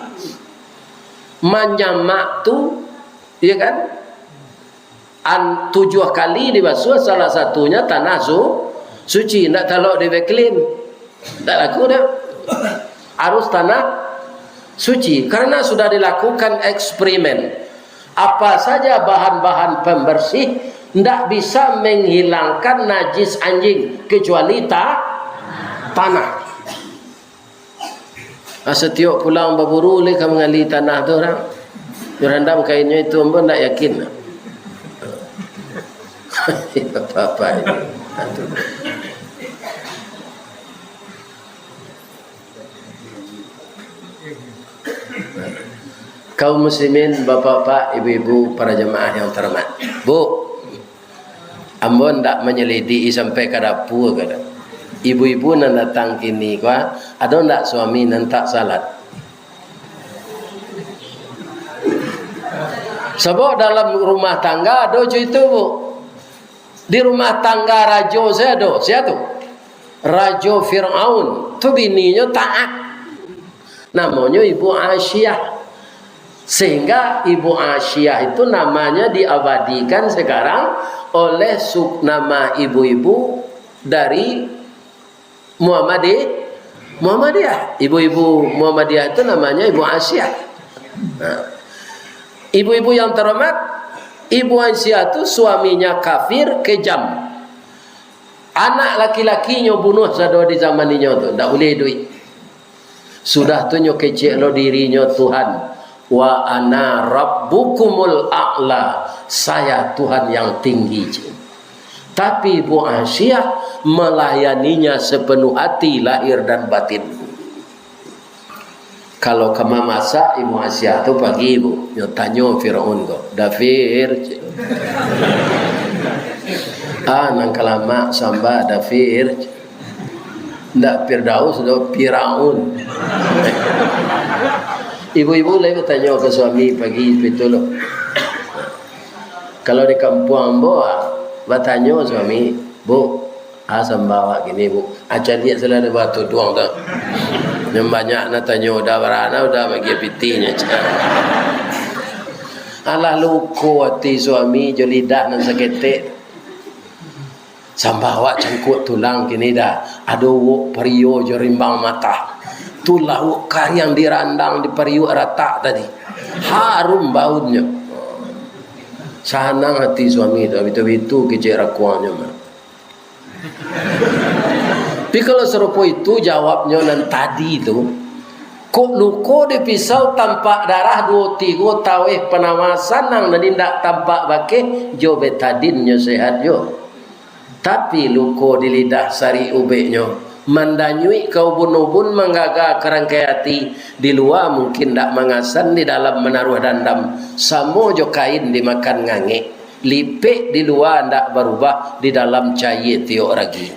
manyamak tu, ya kan, an-, tujuah kali dibasuah, salah satunya tanah su-, suci, ndak talok di Vaseline. Ndak laku dah. Harus tanah suci. Karena sudah dilakukan eksperimen. Apa saja bahan-bahan pembersih ndak bisa menghilangkan najis anjing kecuali ta-, tanah. Ah, satiok pulang baburu lai ka mangali tanah tu urang. Urang randam kainnyo itu, ambo ndak yakin. Apa-apa ini. Kaum muslimin, bapak-bapak, ibu-ibu, para jamaah yang terhormat. Bu, ambo ndak manyalidiki sampai ka dapua ka. Ibu-ibu nan datang kini ko, ado ndak suami nan tak salat? Sabab dalam rumah tangga ado jo itu, Bu. Di rumah tangga rajo sajo ado, sia tu? Rajo Firaun. Tu bininyo taat. Namonyo Ibu Asyiah. Sehingga Ibu Asyiah itu namanya diabadikan sekarang oleh su-, nama ibu-ibu dari Muhammadi-, Muhammadiyah. Ibu-ibu Muhammadiyah itu namanya Ibu Aisyah. Nah, ibu-ibu yang terhormat, Ibu Aisyah tu suaminya kafir, kejam. Anak laki-lakinyo bunuh sado di zaman inyo tu, ndak buliah iduik. Sudah tu nyo kecek lo dirinyo Tuhan, "Wa ana rabbukumul a'la, saya Tuhan yang tinggi," cek. Tapi Ibu Aisyah melayaninya sepenuh hati, lahir dan batin. Kalau ka mamasak, Ibu Aisyah tu pagi, Bu, nyo tanyo Firaun ko, "Da Fir," cek. "Ah, nan ka lamak samba, Da Fir," cek. Ndak Firdaus doh, Firaun. Ibu-ibu lai batanyo ka suami pagi, pitu lo. Kalau di kampuang ambo, ah, batanyo suami, "Bu, ah, samba awak kini, Bu." Ah, caliak salah di bawah tuduang tu. Nan banyak nan tanyo, udah barana, udah bagi pitinyo. Alah luko ati suami jo lidah nan saketek. Samba awak cangkuak tulang kini Da, ado uwok pario jo rimbang matah. Tu lauak kariang dirandang di pariuak ratak tadi. Harum baunnyo. Sanang ati suami tu, bitu-bitu kecek rakuangnyo mah. Tapi kalau sarupo itu jawabnyo nan tadi tu, kok luko di pisau tampak darah duo tigo taweh panawah sanang nan indak tampak bakeh jo betadin nyo sehat juo. Tapi luko di lidah sarik ubeknyo, mandanyuik ka ubun-ubun, manggaga ka rangkai ati, di lua mungkin ndak mangasan, di dalam manaruah dandam, samo jo kain dimakan ngangek, lipek di lua ndak barubah, di dalam cayie tiok ragi.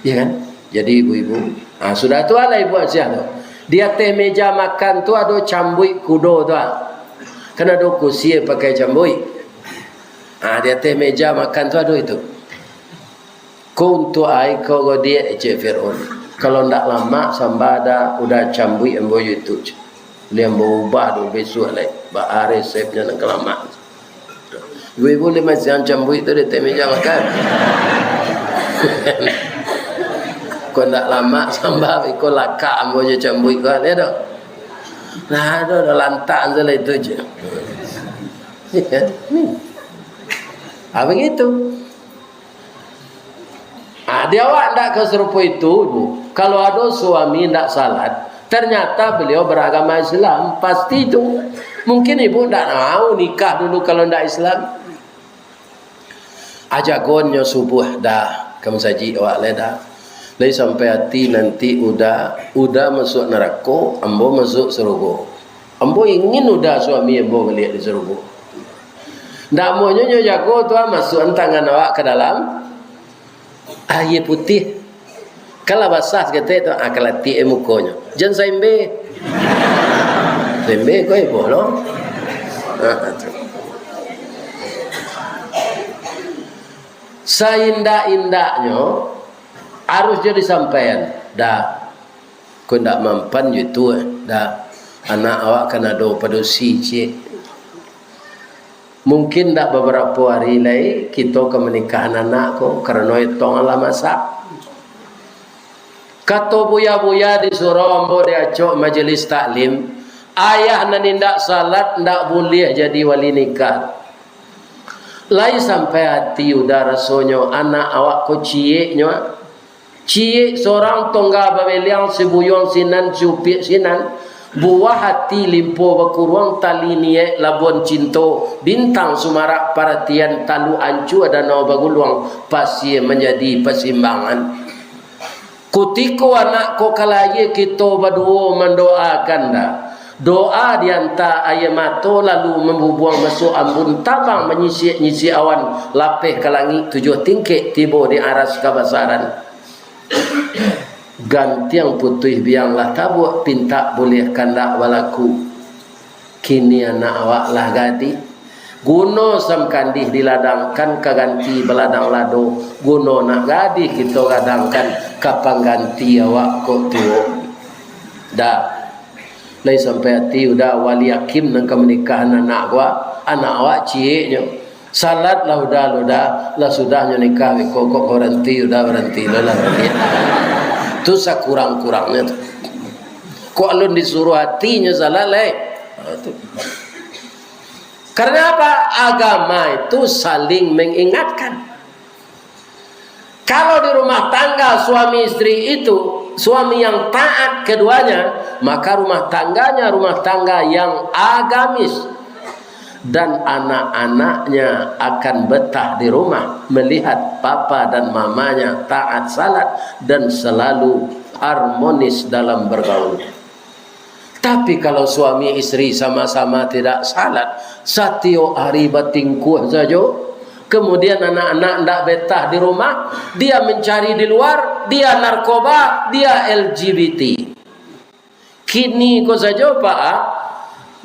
Iya kan? Jadi ibu-ibu, ah, sudah tu lah ibu Aisyah tu. Di ateh meja makan tu ado cambuik kudo tu, ah. Kan ado kusie pakai cambuik. Ah, di ateh meja makan tu ado itu. "Ko untuak ai ko godiak," cek Firaun. "Kalau ndak lamak samba Da, udah cambuik ambo jo itu," cek. "Lai ambo ubah tu bisuak lai. Baa resepnyo nan ka lamak." Ibu-ibu lai masiang cambuik tu di ateh meja makan. "Ko ndak lamak samba, iko lakak ambo jo cambuik ko," lai tu. Nah, tu dah lantak tu lah itu je. Ah, begitu. Ah, di awak ndak ka sarupo itu, Bu. Kalau ado suami ndak salat, ternyata beliau beragama Islam, pasti itu. Mungkin ibu ndak mau nikah dulu kalau ndak Islam. Ajagonyo subuah Da, ka masajik awak lai Da. Lai sampai ati nanti Uda, Uda masuak narako, ambo masuak sarugo. Ambo ingin Uda suami ambo baliak di sarugo. Ndak amuahnyo nyo jago tu, ah, masuakan tangan awak ka dalam aia putiah. Kan lah basah saketek tu, ah, kalatiak mukonyo. Jan saimbe. Saimbe ko ibo lo. Ah, tu. Saindak-indaknyo harus jo disampaian. Da. Ko indak mampan jo itu, eh. Da. Anak awak kan ado padusi ciek. Mungkin ndak babarapo ari lai kito ka manikahan anak ko, karano etong lah masak. Kato buya-buya di surau ambo di acok majelis taklim, ayah nan indak salat ndak buliah jadi wali nikah. Lai sampai ati Uda rasonyo anak awak ko cieknyo. Ciek sorang tongga babeliang, sibuyuang sinan, siupiak sinan, buah ati limpo bakuruang, tali niaik labuan cinto, bintang sumarak paratian, taluk ancua danau baguluang, pasie manjadi pasimbangan. Kutiko anak ko ka lahia, kito baduo mandoakan Da. Doa dianta aia mato, lalu mambubuang masuak ambun, tabang manyisiak-nyisiak awan, lapeh ka langik tujuah tingkek, tibo di aras kabasaran. Gantiang putuih biang lah tabuak, pintak buliah kandak balaku. Kini anak awak lah gadih. Guno samkandih diladangkan ka ganti baladang lado, guno nak gadih kito gadangkan ka pangganti awak kok tuo. Da. Lai sampai ati Uda wali hakim nan ka manikahan anak awak, anak awak cieknyo. Salat lah udah, lah udah, lah sudah nyo nikah, kok, kok baranti, udah baranti, lah, lah baranti. Tu sakurang-kurangnyo tu. Kok alun disuruh atinyo salat, lai? Ha, tu. Karena apa? Agama itu saling mengingatkan. Kalau di rumah tangga suami istri itu, suami yang taat keduanya, maka rumah tangganya rumah tangga yang agamis. Dan anak-anaknya akan betah di rumah melihat papa dan mamanya taat salat dan selalu harmonis dalam bergaul. Tapi kalau suami istri sama-sama tidak salat, satiok hari batingkuah sajo, kemudian anak-anak ndak betah di rumah, dia mencari di luar, dia narkoba, dia L G B T. Kini ko sajo, Pak, ah,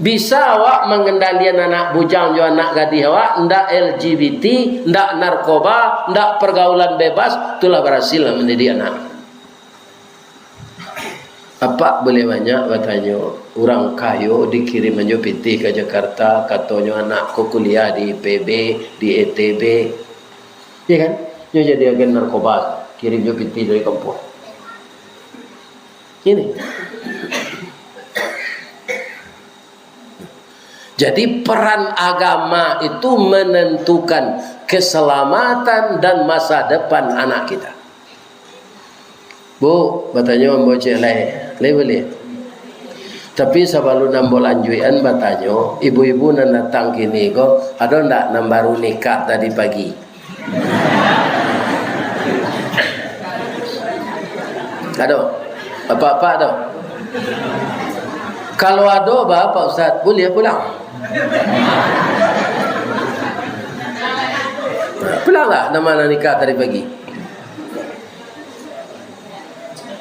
bisa awak mangendalian anak bujang jo anak gadih awak, ndak L G B T, ndak narkoba, ndak pergaulan bebas, itulah berhasil lah mendidik anak. Apak buliah banyak batanyo, urang kayo dikirim anjo pitih ka Jakarta, katonyo anak ko kuliah di I P B, di I T B. Iyo kan? Nyo jadi agen narkoba, kirim jo pitih dari kampuang. Ini. Jadi, peran agama itu menentukan keselamatan dan masa depan anak kita. Bu, batanyo ambo ciek lai, lai buliah? Tapi sabalun ambo lanjuikan batanyo, ibu-ibu nan datang kini ko, ado ndak nan baru nikah tadi pagi? Ado? Apak-apak ado? Kalau ado, ba, Pak Ustaz, buliah pulang. Pulanglah, nan ma nan nikah tadi pagi.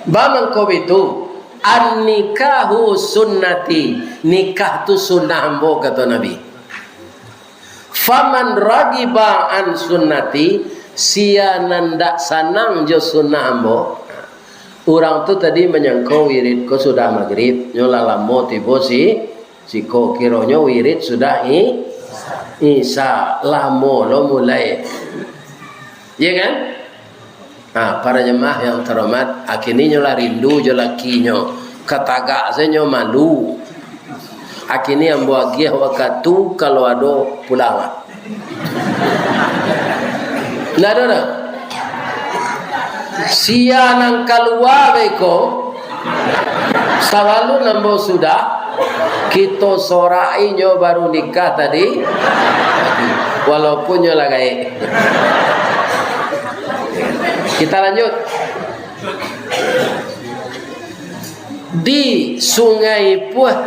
Ba mangko bitu, "An-nikahu sunnati," nikah tu sunnah ambo, kato Nabi. "Faman ragiba an sunnati," sia nan dak sanang jo sunnah ambo. Urang tu tadi manyangko wirid ko sudah magrib, nyo lah lamo tibo si, siko, kironyo wirid sudah i-, isya, lamo lo mulai. Iya kan? Ha, para jemaah yang terhormat, akhirnyo lah rindu jo lakinyo. Katagak sajo malu. Akhirnyo ambo agiah wakatu, kalau ado pulang. Ndak ado doh. Sia nan kalua beko, sabalun ambo sudah, kito sorak inyo baru nikah tadi, walaupun nyo lah gaek. Kita lanjut. Di Sungai Puah,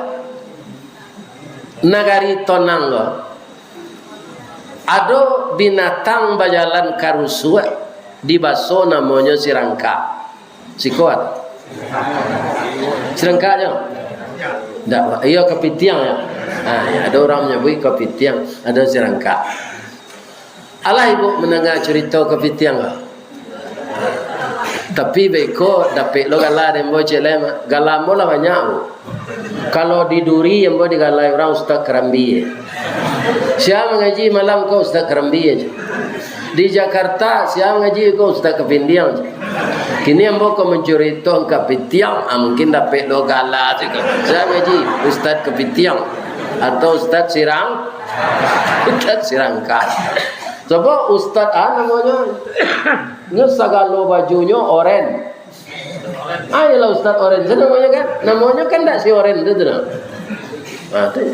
Nagari Tonang ko, ado binatang bajalan karusuak, di baso namonyo sirangkak. Siko ado? Sirangkak nyo? Ndak, iyo kapitiang nyo. Ha, iyo, ado urang manyabuik kapitiang, ado sirangkak. Alah ibu mandanga curito kapitiang ko. Tapi beko dapek lo gala dek ambo ciek lai mah. Gala ambo lah banyak, Bu. Kalau di Duri ambo digalai urang Ustaz Karambia. Sia mangaji malam ko Ustaz Karambia se. Di Jakarta sia mangaji ko Ustaz Kapindiang se. Kini ambo ko mancurito kapitiang, ah, mungkin dapek lo gala se ko. Sia mangaji Ustaz Kapitiang atau Ustaz Sirang Ustaz Sirangkak. Sabab ustaz, ah, namonyo, nyo sagalo bajunyo oren. Ah, iyolah ustaz oren. Itu namonyo kan? Namonyo kan ndak si oren tu, tu nah. Ah, tu.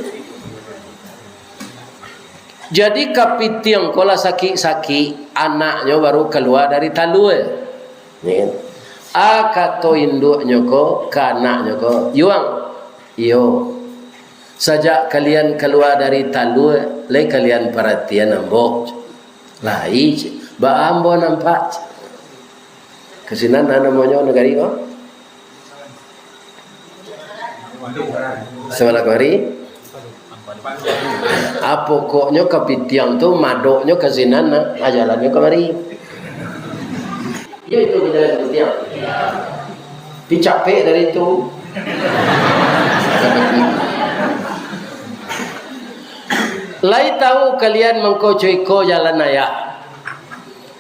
Jadi kapitiang ko lah sakik-sakik, anaknyo baru kalua dari talua. Ya kan? Ah, kato induaknyo ko ka anaknyo ko, "Yuang, iyo, sajak kalian kalua dari talua, lai kalian paratian ambo?" "Lai, baa ambo nampak?" Ka sinan namonyo nagari ko? Sabana kamari? Ah, pokoknyo kapitiang tu madoknyo ka sinan, nah, ah, jalannyo kamari. Iyo itu bajalan kapitiang. Tapi capek dari itu. Lai tahu kalian mangko co iko jalan ayah?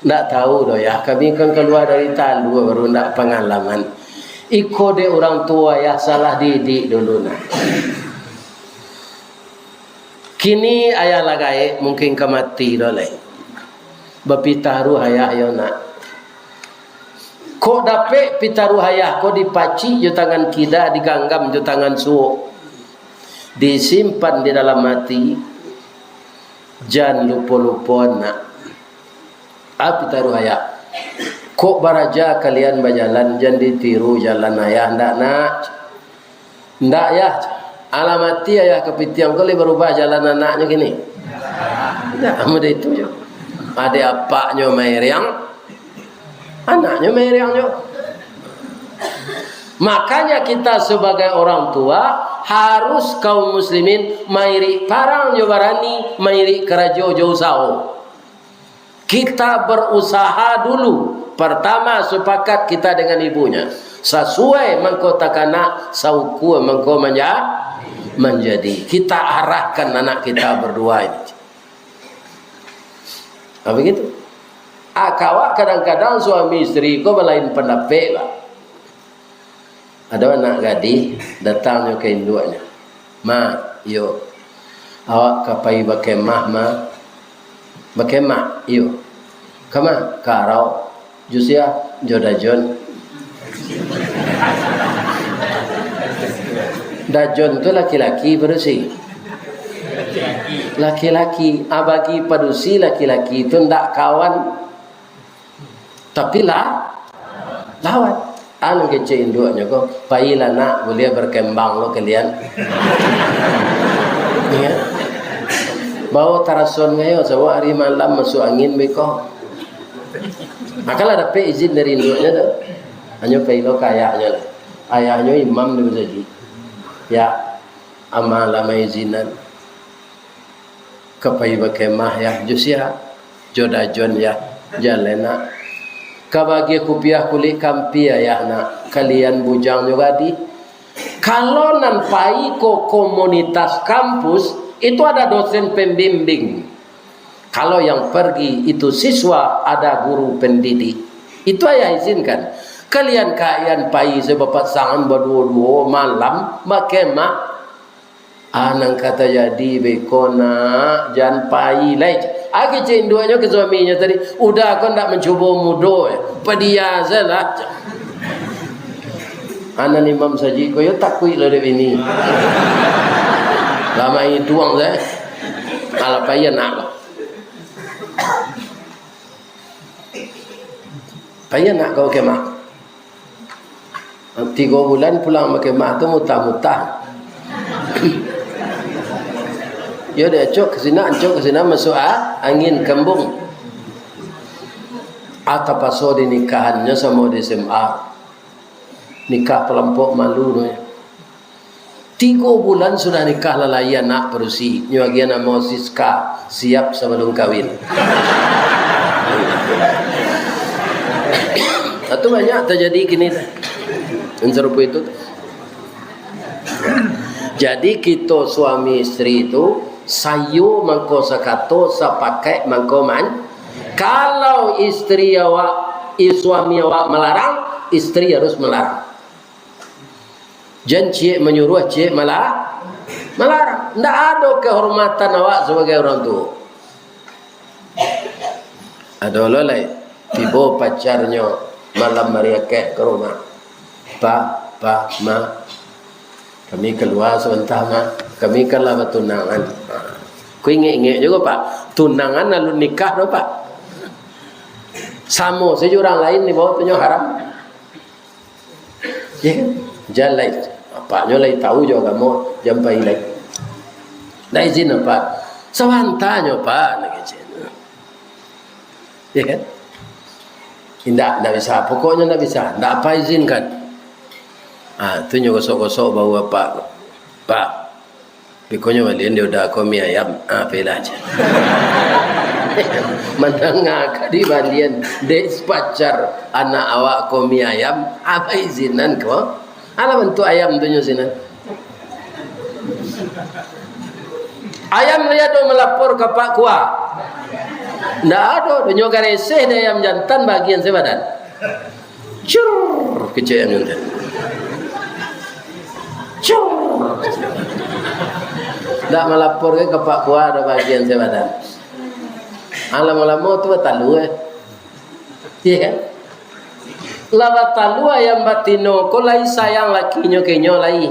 Ndak tahu doh, yah. Kami kan kalua dari talua, baru ndak pangalaman. Iko dek urang tuo, yah, salah didik dulu, nah. Kini ayah lah gaek, mungkin ka mati doh lai. Bapitaruah ayah yo, nak. Kok dapek pitaruah ayah ko dipacik jo tangan kida, diganggam jo tangan suok, disimpan di dalam ati, jan lupo-lupo, nak. Ah, pitaruah ayah. Kok baraja kalian bajalan, jan ditiru jalan ayah, ndak, nak? Ndak, yah. Alah mati ayah kapitiang ko, lai barubah jalan anaknyo kini? Ndak, model itu nyo. Adek apaknyo mairiang, anaknyo mairiang nyo. Makanya kita sebagai orang tua harus kaum muslimin mairik parang jo barani, mairik karajo jo usaho. Kita berusaha dulu. Pertama, sepakat kita dengan ibunya. Sasuai mangko takana, saukua mangko manja-, manjadi. Kita arahkan anak kita berdua ini. Ah, begitu. Ah, kawak kadang-kadang suami isteri ko balain pandapek, Pak. Ado anak gadih, datang nyo ka induaknyo. "Ma, iyo, awak ka pai bakemah, Ma." "Bakemah?" "Iyo." "Kama?" "Ka arau." "Jo sia?" "Jo Dajon." Dajon tu laki-laki padusi. Laki-laki, ah, bagi padusi laki-laki tu ndak kawan. Tapi lah, lawan. Anu kecek induaknyo ko, "Pailah nak, buliah berkembang lo kalian." Iyo. Bawa tarason ngayo, sabab ari malam masuk angin beko. Makalah dapek izin dari induaknyo tu. Hanyo pai lo ka ayahnyo lah. Ayahnyo imam di masajik. Ya, ama lah maizinan. Ka pai bakemah, yah, jo sia? Jo Dajon, yah. Jaleh nak. Ka bagiah kupiah kulik kampia, yah, nak. Kalian bujang jo gadih. Kalau nan pai ko komunitas kampus, itu ada dosen pembimbing. Kalau yang pergi itu siswa, ada guru pendidik. Itu ayah izinkan. Kalian ka ayah pai sabapasangan baduo-duo malam bakemah. Ah, nan ka tajadi beko nak, jan pai lai. Ah, kecek induaknyo ka suaminyo tadi, "Uda ko ndak mancubo mudo, eh. Padia sajolah." Anak imam sajik ko yo takuik lah dek bini. Lama iduang sajo. Alah, pai anak ko. Pai anak ko bakemah. Tigo bulan pulang bakemah tu mutah-mutah. Yo, diacok ka sinan, acok ka sinan, masuak a-, angin kembung. Ah, tapaso dinikahannyo samo di S M A. Nikah palampok malu tu. Tigo bulan sudah nikah, lah lai anak padusi. Nyo agiah namo Siska, siap sabalum kawin. Itu banyak tajadi kini tu. Nan sarupo itu tu. Jadi, kito suami isteri tu, sayo mangko sakato, sapakaik mangko man-, kalau isteri awak, i-, suami awak malarang, isteri harus malarang. Jan ciek manyuruah, ciek mala-, malarang. Ndak ado kehormatan awak sabagai urang tuo. Ado lo lai, tibo pacarnyo malam ari akek ka rumah. "Pa, Pa, Ma, kami kalua sabanta, Ma. Kami kan lah batunangan." Ko ingek-ingek juo, Pak. Tunangan alun nikah doh, Pak. Samo sajo urang lain dibaok tu nyo haram. Yo kan? Jan lai. Apaknyo lai tahu jo agamo, jan pai lai. Ndak izin apak. Sabantanyo, Pak, nak izin. Yo kan? Indak, ndak bisa. Pokoknyo ndak bisa. Ndak apak izinkan. Ah, tu nyo gosok-gosok bahu apak. Pak, Pikonyo balian dek uda ko mi ayam. Ah, pailah, cek. Mandanga ka dibalian dek pacar anak awak ko mi ayam, apak izinan ko? Alah bantuak ayam tu nyo sinan. Ayam lai ado malapor ka Pak Kua? Ndak ado, nyo gareseh dek ayam jantan bagian sabadan. Cur, kecek ayam jantan. Cur. Ndak malapor ka Pak Kua, ado bagian sabadan. Ah, lamo-lamo tu batalua, eh. Iya kan? Lah batalua ayam batino ko lai sayang lakinyo ka inyo lai.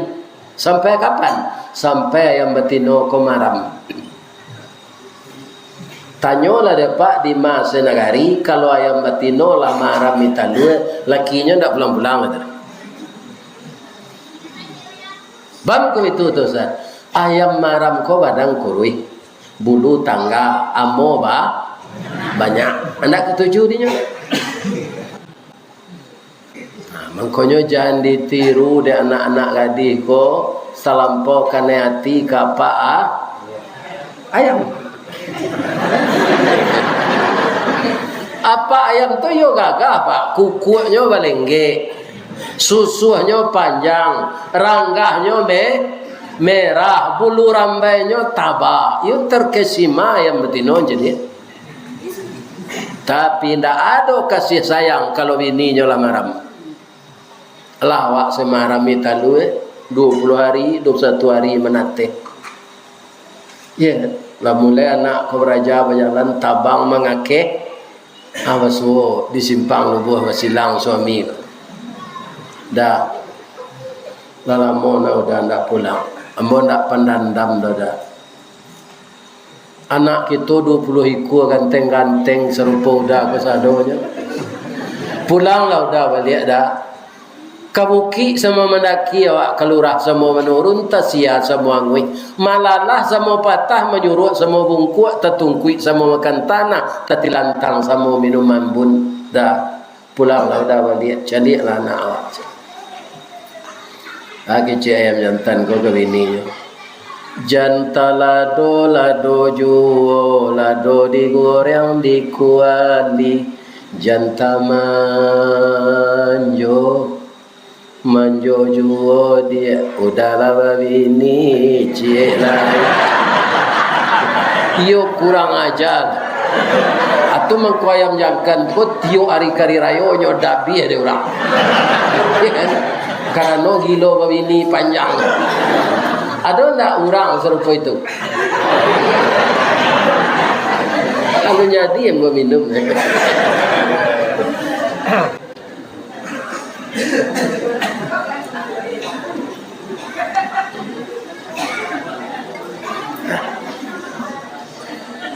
Sampai kapan? Sampai ayam batino ko maram. Tanyolah dek Pak Dimas Senagari, kalau ayam batino lah maram di talua, lakinyo ndak pulang-pulang, kata. Bam ko itu tu, Ustaz. Ayam maram ko badan kuruih, bulu tangga, amo ba-, banyak. Ndak katuju dinyo. Nah, mangkonyo jan ditiru dek anak-anak gadih ko, talampau kanai ati ka apak a-, ayam. Apak ayam tu yo gagah, Pak. Kukuaknyo balenggek, susuahnyo panjang, ranggahnyo me-, merah, bulu rambainyo taba. Yo terkesima ayam batino jadi. Tapi ndak ado kasih sayang kalau bininyo lah maram. Lah awak samaram di talua, eh, duo puluah ari, duo puluah satu ari manateh. Yo, lah mulai anak ko baraja bajalan, tabang mangakeh, ah, basuo di simpang Lubuah Basilang suami ko. Dah, lah lamo nah Uda ndak pulang. Ambo ndak pandandam doh, Da. Anak kito duo puluah ikua ganteng-ganteng sarupo Uda kasadonyo. Pulanglah Uda baliak, Da. Ka bukik samo mandaki awak, ka lurah samo manurun, tasia samo anguih, malalah samo patah, manyuruak samo bungkuak, tatungkuik samo makan tanah, tatilantang samo minum ambun, Da. Pulanglah Uda baliak, caliaklah anak awak. Ah, kecek ayam jantan ko ka bininyo. Jan talado-lado juo, lado digoreng di kuali. Jan tamanjo, manjo juo diak. Uda lah babini, ciek lai. Iyo kurang aja. Atu mangko ayam jantan ko tiok ari kari rayo nyo dabiah dek urang. Karano gilo babini panjang. Ado ndak urang sarupo itu? Kalau jadi yang baminum.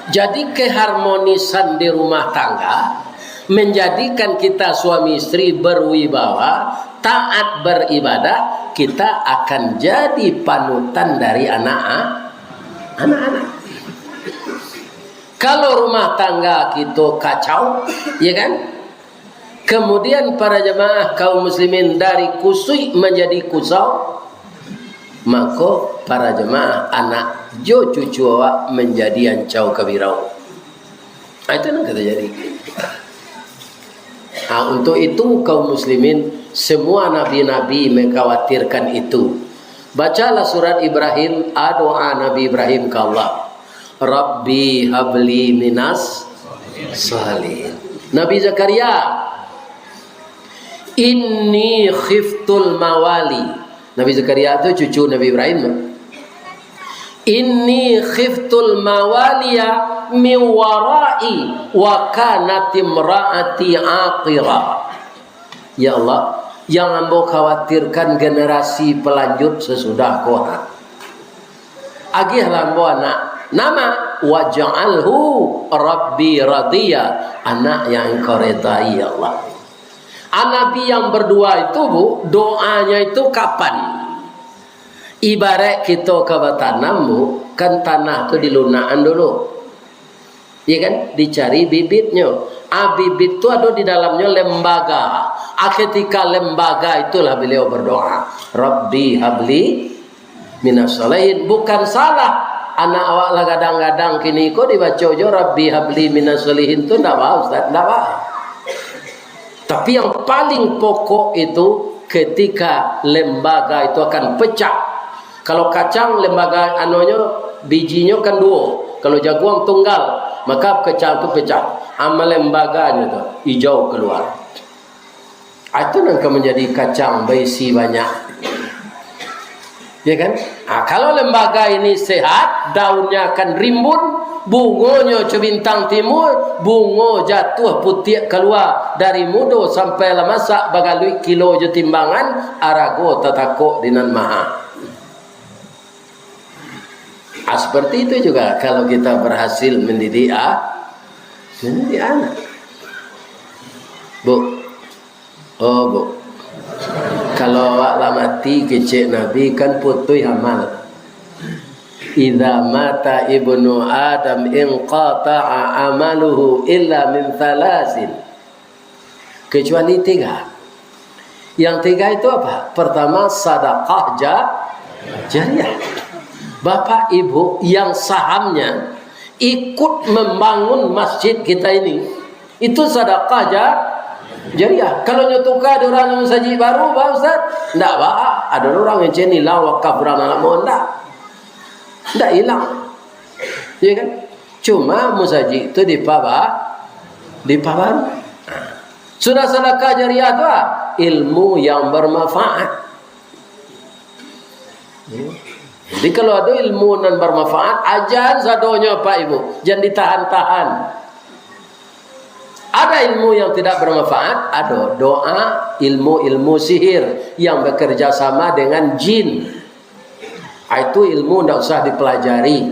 Jadi, keharmonisan di rumah tangga menjadikan kita suami istri berwibawa, taat beribadah, kita akan jadi panutan dari anak, anak-anak. Kalau rumah tangga kito kacau, ya kan? Kemudian para jamaah kaum muslimin dari kusuik manjadi kusau, mako para jamaah anak jo cucu awak manjadi ancau kabirau. Ah, itu nan ka tajadi. Ah, untuk itu kaum muslimin, semua nabi-nabi mengkhawatirkan itu. Bacalah surat Ibrahim, ah, doa Nabi Ibrahim ka Allah. "Rabbi habli minas shalihin." Nabi Zakaria, "Inni khiftul mawali." Nabi Zakaria tu cucu Nabi Ibrahim tu. "Inni khiftul mawaliya min warai wa kanat imraati aqira." Ya Allah, yang ambo khawatirkan generasi pelanjut sesudah ko, ha. Agiahlah ambo anak. Nama? "Waj'alhu Rabbi radiya." Anak yang Engkau redai, ya Allah. Ah, Nabi yang berdua itu, Bu, doanya itu kapan? Ibarat kito ka batanam, Bu, kan tanah tu dilunakan dulu. Iya kan? Dicari bibitnyo. Ah, bibit tu ado di dalamnyo lembaga. Ah, ketika lembaga itulah beliau berdoa, "Rabbi habli minas shalihin." Bukan salah, anak awak lah gadang-gadang kini ko dibaco jo, "Rabbi habli minas shalihin" tu ndak ba, Ustaz, ndak ba. Tapi yang paling pokok itu ketika lembaga itu akan pecah. Kalau kacang lembaga anonyo Bijinyo kan duo. Kalau jaguang tunggal, maka kacang tu pecah. Amal lembaganyo tu ijau kalua. Ah, itu nan ka manjadi kacang baisi banyak. Ya kan? Ah, kalau lembaga ini sehat, daunnya akan rimbun, bungonyo co bintang timur, bungo jatuah putiak kalua, dari mudo sampai lah masak, bagaluik kilo jo timbangan, arago tatakok di nan maha. Ah, seperti itu juga kalau kita berhasil mendidik, ah, mendidik anak. Bu, oh, Bu, kalau awak lah mati, kecek Nabi, kan putuih amal. "Idza mata ibnu Adam inqata'a amaluhu illa min thalatsin." Kecuali tiga. Yang tiga itu apa? Pertama, sadakah ja-, jariah. Bapak Ibu yang sahamnya ikut membangun masjid kita ini, itu sadakah ja-, jariah. Kalau nyo tuka dek urang masajik baru, ba Ustaz, ndak ba, ado urang yang cenilang wakaf urang lamo, ndak. Ndak ilang. Ya kan? Cuma musajik tu dipaba-, dipabaru. Nah, sudah sadakah jariah tu, ah, ilmu yang bermanfaat. Jadi, kalau ada ilmu nan bermanfaat, ajan sadonyo, Pak Ibu. Jan ditahan-tahan. Ada ilmu yang tidak bermanfaat, ada doa, ilmu-ilmu sihir yang bekerja sama dengan jin. Ah, itu ilmu ndak usah dipelajari.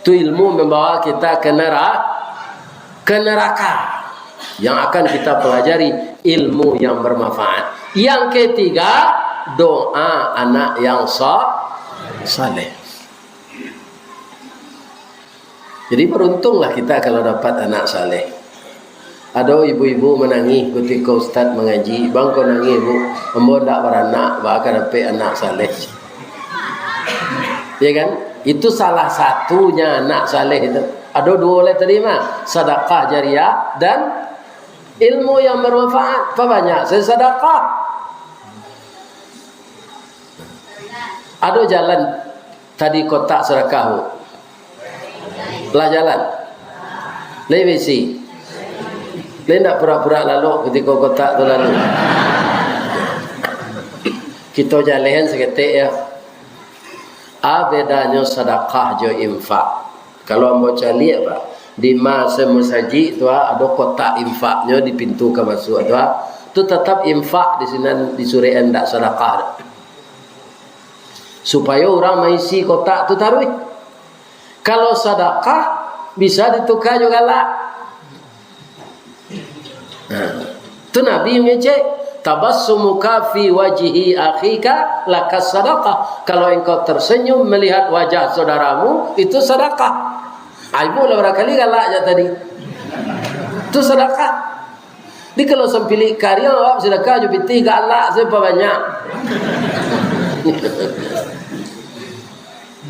Itu ilmu membawa kita ke nera-, ke neraka. Yang akan kita pelajari ilmu yang bermanfaat. Yang ketiga, doa anak yang sa-, saleh. Jadi, beruntunglah kita kalau dapat anak saleh. Ado ibu-ibu manangih kutiko ustaz mangaji, "Bang, kok nangih, Bu? Ambo ndak baranak, baa ka dapek anak saleh." Ya kan? Itu salah satunya anak saleh itu. Ado duo lai tadi mah, sadakah jariah dan ilmu yang bermanfaat. Pabanyak sajo sadakah. Ado jalan tadi kotak sadakah, Bu? Lah jalan? Lai baisi? Lai ndak purak-purak lalok kutiko kotak tu lalu? Kito jalehan saketek, yo. A bedanyo sadakah jo infak? Kalau ambo caliak, Pak, di ma se musajik tu, ah, ado kotak infaknyo di pintu ka masuak tu, ah. Tu tatap infak di sinan, di surek an, ndak sadakah. Supayo urang maisi kotak tu taruih. Kalau sadakah, bisa dituka jo galak. Nah, tu Nabi mangecek, "Tabassumuka fi wajhi akhika laka sadakah." Kalau engkau tersenyum melihat wajah saudaramu, itu sadakah. Ai, Bu, lah barangkali galak jak tadi. Tu sadakah. Jadi, kalau sampilik kariang, awak sadakah jo pitih, galak sajo pabanyak.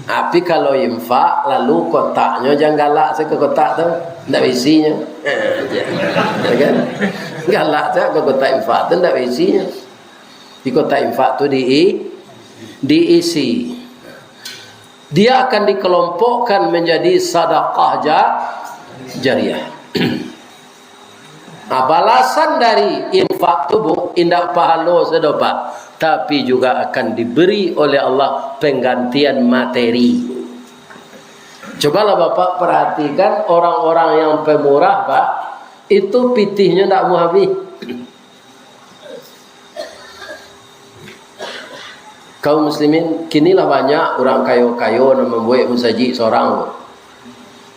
Tapi kalau infak, lalu kotaknyo jan galak sajo ka kotak tu, ndak baisinyo. Ya kan? Galak sajo ka kotak infak tu, ndak baisinyo. Di kotak infak tu di-, diisi. Dia akan dikelompokkan menjadi sadakah ja-, jariah. Nah, balasan dari infak tu, Bu, indak pahalo sajo, Pak, tapi juga akan diberi oleh Allah penggantian materi. Cobalah Bapak perhatikan orang-orang yang pemurah, Pak, itu pitihnyo ndak mau habis. Kaum muslimin, kini lah banyak urang kayo-kayo nan mambuek musajik sorang,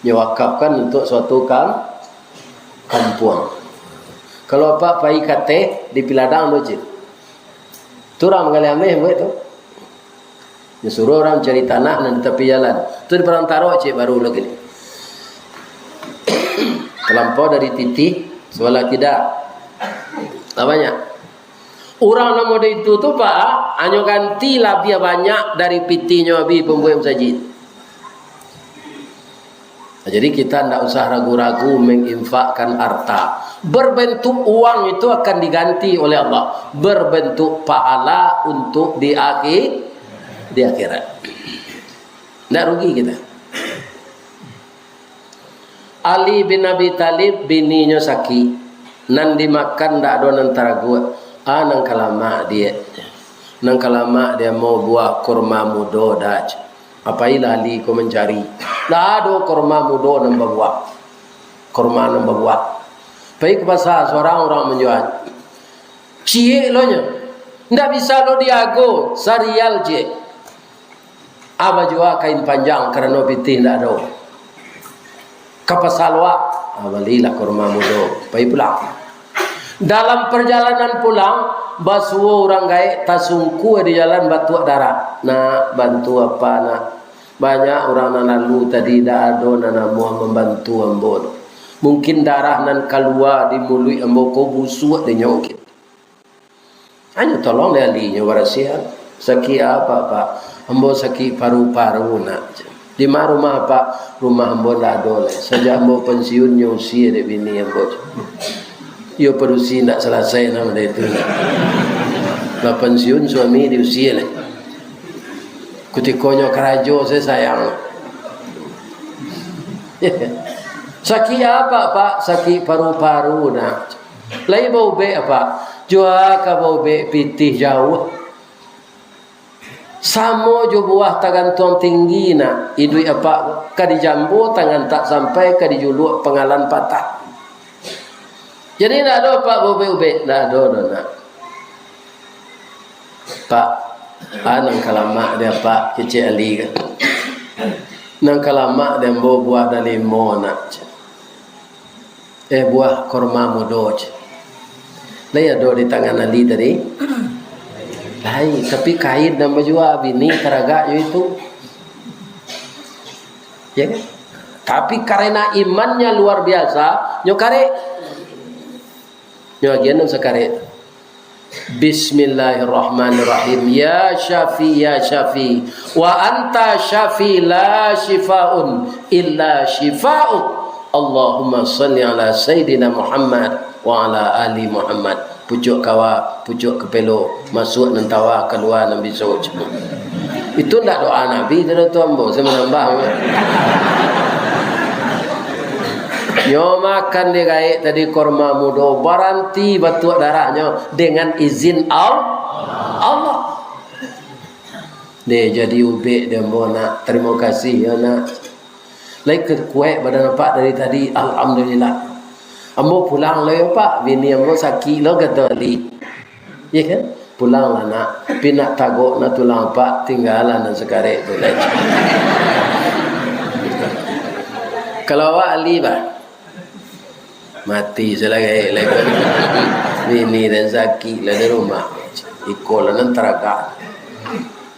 nyo wakafkan untuak suatu kam-, kampuang. Kalau apak pai ka ateh di Piladang tu, cik, tu urang manggaleh ameh buek tu. Nyo suruah urang cari tanah nan di tapi jalan. Tu di Padang Tarok, cik, baru lagi ni. Talampau dari titih sabalah kida. Lah banyak. Urang nan model itu tu, Pak, hanyo ganti labiah banyak dari pitihnyo habis pambuek musajik. Jadi, kita ndak usah ragu-ragu menginfakkan harta. Berbentuk uang itu akan diganti oleh Allah. Berbentuk pahala untuk di akhi-, di akhirat. Ndak rugi kita. Ali bin Abi Thalib, bininyo sakik. Nan dimakan ndak ado nan taraguak. Ah, nan ka lamak, Diak. Nan ka lamak, Diak, mau buah kurma mudo dak. Apailah Ali ko mancari. Ndak ado kurma mudo nan babuah. Kurma nan babuah. Pai ka pasa, surang urang manjua. Ciek lo nyo. Ndak bisa lo diago, sarial ciek. Ah, bajua kain panjang karano pitih ndak ado. Ka pasa Luak, ah, balilah kurma mudo, pai pulang. Dalam parjalanan pulang, basuo urang gaek tasungkua di jalan batuak darah. "Nak, bantu apak, nak. Banyak urang nan lalu tadi, ndak ado nan namuah mambantu ambo. Mungkin darah nan kalua di muluik ambo ko busuak dinyo mungkin." Hanyo tolong dek Ali nyo barasiahan. "Sakik apak, Pak?" "Ambo sakik paru-paru, nak." "Di ma rumah apak?" "Rumah ambo ndak ado lai. Sajak ambo pensiun nyo usia dek bini ambo." Iyo, padusi ndak salasai nan model itu, nak. Lah pensiun, suami diusia lai. Kutiko nyo karajo, saya sayang. "Sakik apak, Pak?" "Sakik paru-paru, nak." "Lai baubek apak?" "Jua ka baubek pitih jauah. Samo jo buah tagantuang tinggi, nak. Iduik apak ka dijambo, tangan tak sampai, ka dijuluak, pangalan patah. Jadi ndak ado apak baubek-ubek?" "Ndak ado doh, nak." "Pak, ah, nan ka lamak dek apak," kecek Ali kan. "Nan ka lamak dek ambo buah dalimo, nak." Eh, buah kurma mudo, cek. Lai ado di tangan Ali tadi? Lai, tapi kain nan bajua bini taragak jo itu. Ya kan? Tapi karena imannya luar biasa, nyo karek. Nyo agian nan sakarek tu. Bismillahirrahmanirrahim. Ya Syafi, ya Syafi. Wa anta Syafi, la syifaun illa syifa'uk. Allahumma salli ala Sayyidina Muhammad wa ala ali Muhammad. Pucuak kawa, pucuak kapelo, masuak nan tawa, kalua nan biso. Itu ndak doa Nabi tu, tu ambo, saya manambah. Nyo makan dek gaek tadi kurma mudo, baranti batuak darahnyo dengan izin Al-, Allah. Deh, jadi ubek deh ambo, nak. Tarimo kasih yo, nak. Lai kuaik badan apak dari tadi, alhamdulillah. Ambo pulang lo yo, Pak, bini ambo sakik lo, kato Ali. Iya kan? Pulanglah, nak. Tapi nak tagok nah tulang apak, tinggalah nan sakarek tu lai. Kalau awak Ali, bah, mati salah gaek lai. Bini dan sakik lah di rumah. Iko lah nan taragak.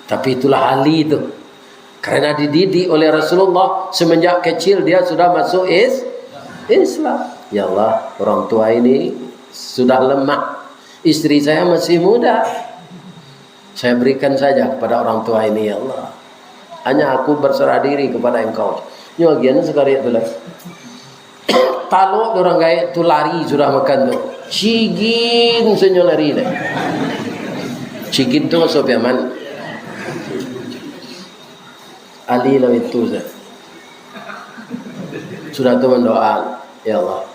Tapi itulah Ali tu. Karena dididik oleh Rasulullah, semenjak kecil dia sudah masuk is-, Islam. Ya Allah, orang tua ini sudah lemah. Istri saya masih muda. Saya berikan saja kepada orang tua ini, ya Allah. Hanya aku berserah diri kepada Engkau. Nyo agian sakarek tu lah. Talok dek urang gaek tu lari sudah makan tu. Cigin sajo lari deh. Cigin tu maksud Piaman. Ali lah itu sajo. Sudah tu mandoa, "Ya Allah,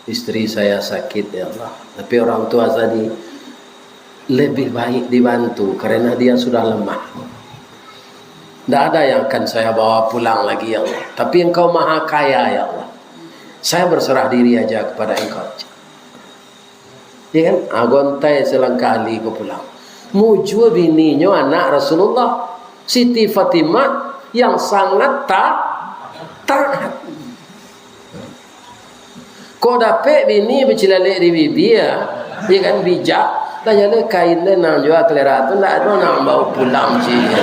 istri saya sakit, ya Allah. Tapi orang tua tadi lebih baik dibantu karena dia sudah lemah. Tidak ada yang akan saya bawa pulang lagi, ya Allah. Tapi Engkau Maha Kaya, ya Allah. Saya berserah diri aja kepada Engkau." Ya kan? Ah, gontai selangkah Ali ko pulang. Mujua bininyo anak Rasulullah, Siti Fatimah yang sangat ta-, taat. Kok dapek bini bacilalek di bibia, ya kan, bijak, lah jaleh kain deh nan jua kalera tu, ndak ado nan bawa pulang cik.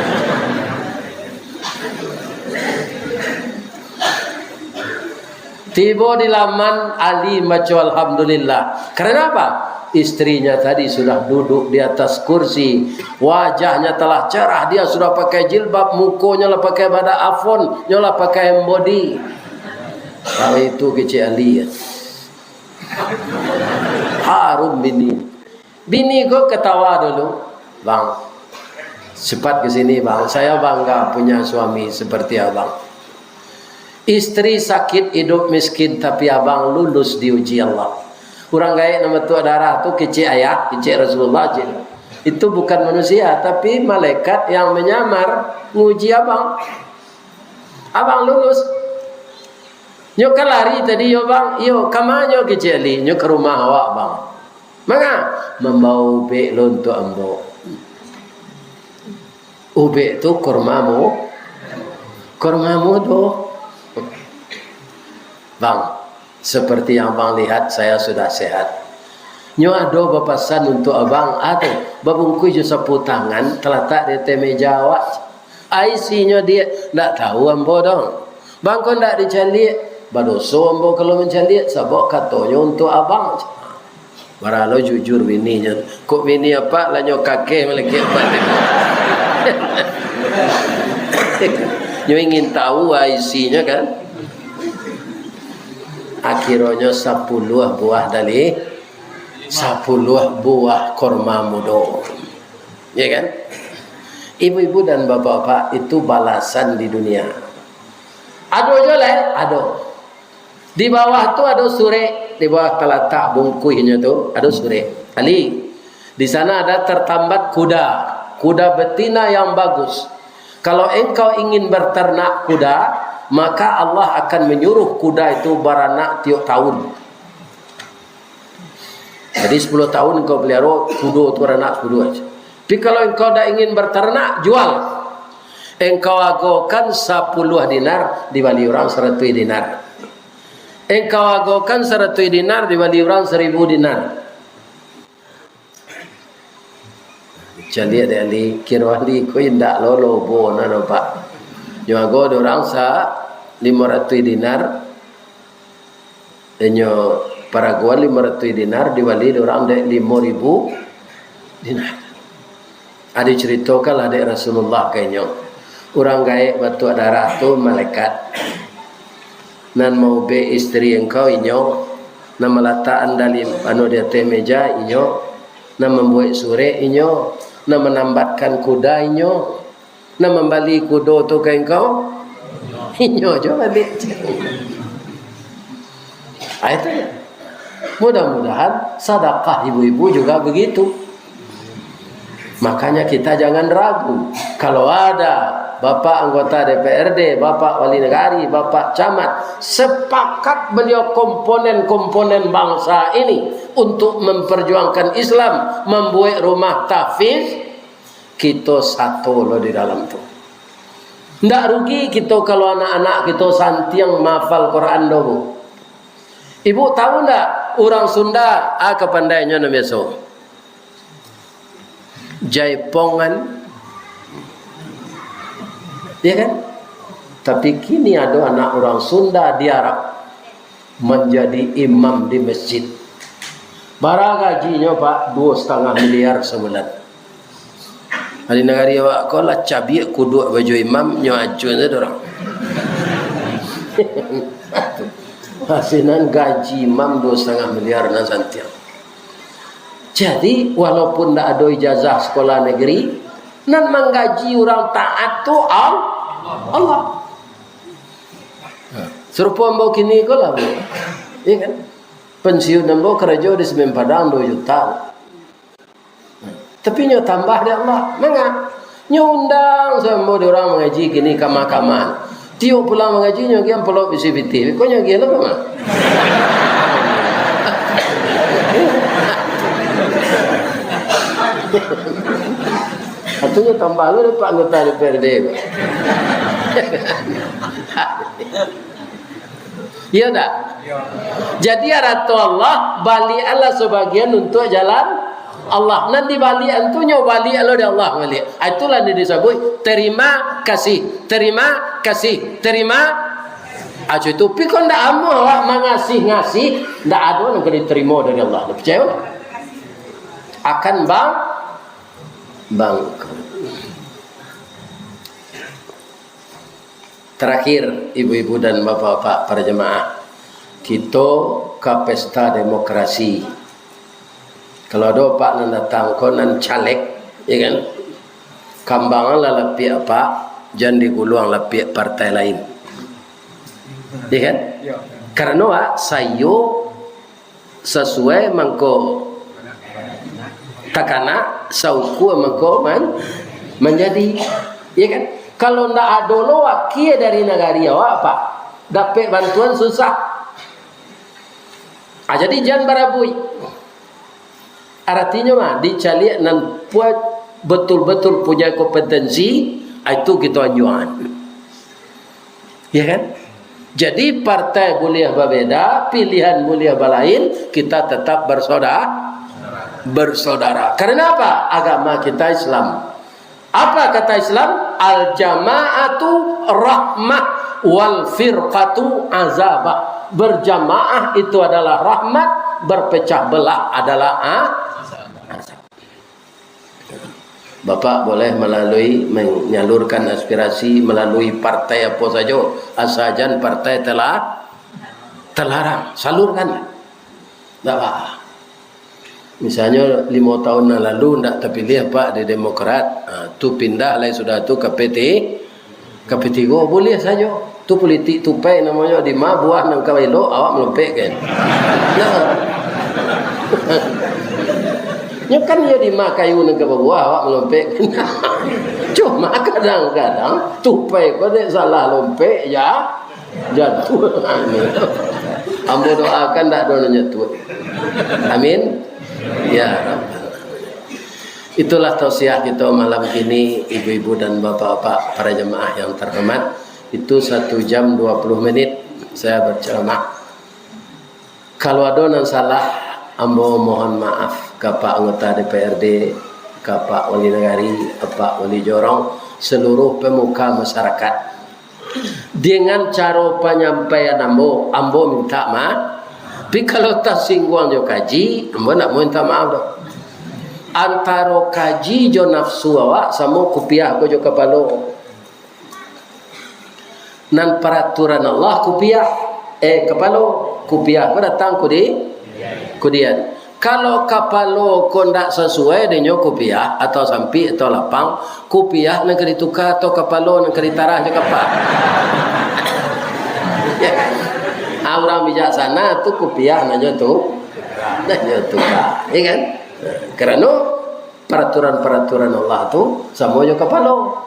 Tibo di laman, Ali maco alhamdulillah. Karena apa? Istrinya tadi sudah duduk di atas kursi. Wajahnya telah cerah. Dia sudah pakai jilbab. Mukonyo lah pakai badak Avon. Nyo lah pakai hand body. Kalau itu kecek Ali, ya. Harum bini. Bini ko ketawa dulu. "Bang, Cepat ke sini, Bang. Saya bangga punya suami seperti abang. Istri sakit, hidup miskin, tapi abang lulus diuji Allah. Urang gaek nan batuak darah tu kecek ayah, kecek Rasulullah je. Itu bukan manusia, tapi malaikat yang menyamar nguji abang. Abang lulus. Nyo ka lari tadi yo, Bang? Iyo, ka ma nyo kecek Ali? Nyo ka rumah awak, Bang. Manga? Mambawa ubek lo untuak ambo. Ubek tu kurma mu-, kurma mudo. Bang, seperti yang abang lihat, saya sudah sehat. Nyo ado bapasan untuak abang, ado babungkuih jo sapu tangan, talatak di ateh meja awak. Isinyo diak, ndak tahu ambo doh. Bang, kok ndak dicaliak? Badoso ambo kalau mancaliak, sabab katonyo untuak abang. Baralo jujur bininyo. Kok bini apak lah nyo kakeh malekek apak tu. Nyo ingin tahu isinyo kan. Akhironyo sapuluah buah dari, sapuluah buah kurma mudo. Ya kan? Ibu-ibu dan bapak-bapak, itu balasan di dunia. Ado jo lai, ado. Di bawah tu ado surek, di bawah talatak bungkuihnyo tu ado surek. Ali, di sana ada tertambat kuda, kuda betina yang bagus. Kalau engkau ingin berternak kuda, maka Allah akan menyuruh kuda itu baranak tiok tahun. Jadi, sepuluh tahun engkau pelihara, kudo tu baranak sepuluh aja. Tapi kalau engkau dak ingin berternak, jual. Engkau agokan sapuluah dinar, dibali urang saratuih dinar. Engkau agokan saratuih dinar, dibali urang saribu dinar. Caliak dek Ali, kiro Ali ko indak lo lobo na doh, Pak. Nyo ago dek urang sa limo ratuih dinar, inyo paragoan limo ratuih dinar, dibali dek urang dek limo ribu dinar. Ado caritokanlah dek Rasulullah ka inyo, urang gaek batuak darah tu malaikat nan maubek isteri engkau, inyo nan malatakan dalim anu di ateh meja, inyo nan mambuek surek, inyo nan manambatkan kuda, inyo nan mambali kudo tu ka engkau, inyo jo baliak. Ah, itu ya. Mudah-mudahan sadakah ibu-ibu juga begitu. Makanya kita jangan ragu. Kalau ada Bapak anggota D P R D, Bapak Wali Negari, Bapak Camat, sepakat beliau komponen-komponen bangsa ini untuk memperjuangkan Islam, membuat rumah tahfiz, kito sato lo di dalam tu. Ndak rugi kito kalau anak-anak kito santiang mahafal Quran doh, Bu. Ibu tahu ndak, urang Sunda, ah, kapandainyo nan biaso? Jaipongan. Ya kan? Tapi kini ado anak urang Sunda di Arab manjadi imam di masjid. Bara gajinyo, Pak? Duo satangah miliar sabulan. Di nagari awak ko lah cabiak kuduak baju imam, nyo acuan tu urang. Asinan gaji imam duo satangah miliar nan santiang. Jadi, walaupun ndak ado ijazah sekolah negeri, nan manggaji urang taat tu Al-, Allah. Sarupo ambo kini ko lah, Bu. Iya kan? Pensiun ambo karajo di Semen Padang duo juta. Tapi nyo tambah dek Allah. Manga? Nyo undang sambo dek urang mangaji kini kama-kama. Tiok pulang mangaji, nyo agiah ampulop isi pitih. Ko nyo agiah lo kama? Atunyo tambah lo dek Pak Anggota D P R D. Iya ndak? Jadi, arato Allah, baliaklah sabagian untuak jalan Allah. Nan dibaliak tu nyo baliak lo dek Allah baliak. Ah, itulah nan disabuik terima kasih, terima kasih, terima. Ah, itu. Tapi kok ndak amuah awak mangasih-ngasih, ndak ado nan ka diterimo dari Allah. Picayo? Akan bang-, bangkrut. Terakhir, ibu-ibu dan bapak-bapak para jemaah, kito ka pesta demokrasi. Kalau ado apak nan datang ko nan caleg, ya kan? Kambang lah lapiak apak, jan diguluang lapiak partai lain. Ya kan? Karano, ah, saiyo sasuai mangko takana, saukua mangko man-, manjadi. Ya kan? Kalau ndak ado lo wakia dari nagari awak, Pak, dapek bantuan susah. Ah, jadi jan barabuik. Aratinyo mah, dicaliak nan pua-, betul-betul punya kompetensi, ah, itu kito anjuangan. Ya kan? Jadi, partai buliah babeda, pilihan buliah balain, kita tetap bersaudara, bersaudara. Karena apa? Agama kita Islam. Apa kata Islam? "Al-jama'atu rahmah, wal firqatu azabah." Berjamaah itu adalah rahmat, berpecah belah adalah a-, azab. Bapak boleh melalui, menyalurkan aspirasi melalui partai apa saja, asal jan partai telah terlarang, salurkan. Ndak apa. Misalnyo, limo tahun nan lalu ndak tapiliah, Pak, di Demokrat, ha, tu pindah lai sudah tu ka P T, ka P tigo, buliah sajo. Tu politik tupai namonyo, di ma buah nan ka elok, awak malompek kan. Nah. Nyo kan iyo di ma kayu nan ka babuah, awak malompek kan. Cuma kadang-kadang tupai ko dek salah lompek, ya, jatuah. Ambo doakan ndak ado nan jatuah. Amin. Ya Rabbal Alamin. Itulah tausiah kito malam kini, ibu-ibu dan bapak-bapak, para jamaah yang terhormat. Itu satu jam dua puluh menit saya berceramah. Kalau ado nan salah, ambo mohon maaf ka Pak Anggota D P R D, ka Pak Wali Nagari, Pak Wali Jorong, seluruh pemuka masyarakat. Dengan caro panyampaian ambo, ambo minta maaf. Tapi kalau tasingguang jo kaji, ambo ndak mau minta maaf doh. Antaro kaji jo nafsu awak samo kupiah ko jo kapalo. Nan paraturan Allah kupiah, eh, kapalo, kupiah ko datang kudi-, kudian. Kalau kapalo ko ndak sasuai dengan kupiah, atau sampik atau lapang, kupiah nan ka dituka atau kapalo nan ka ditarah jo kapa. Ya kan? Ah, urang bijaksana tu kupiah nanyo tu, nanyo tuka, ya kan? Karano paraturan-paraturan Allah tu samo jo kapalo.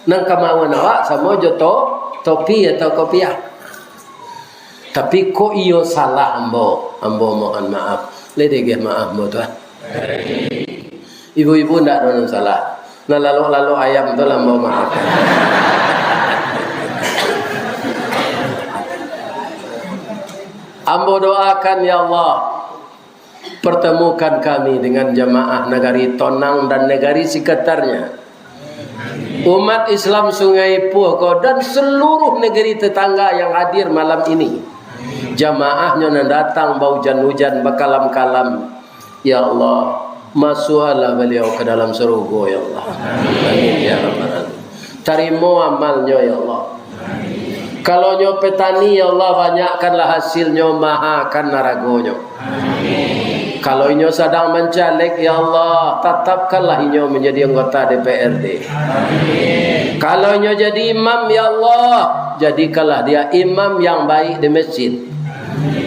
Nan kamauan awak samo jo to-, topi atau kopiah. Tapi kok iyo salah ambo, ambo mohon maaf. Lai dageh maaf ambo tu, ah. Ibu-ibu ndak ado nan salah. Nan lalok-lalok ayam tu lah ambo maafkan. Ambo doakan, ya Allah, pertemukan kami dengan jamaah Nagari Tonang dan Nagari Sekitarnya. Umat Islam Sungai Ipuh ko dan seluruh negeri tetangga yang hadir malam ini. Jamaah nyo nan datang baujan-ujan, bakalam-kalam. Ya Allah, masuaklah baliau ka dalam sarugo, ya Allah. Amin, ya Rabbal Alamin. Tarimo amalnyo, ya Allah. Kalau nyo petani, ya Allah, banyakkanlah hasilnyo, mahakan naragonyo. Kalau inyo sadang mancaleg, ya Allah, tatapkanlah inyo manjadi anggota D P R D. Kalau inyo jadi imam, ya Allah, jadikanlah dia imam yang baik di masjid.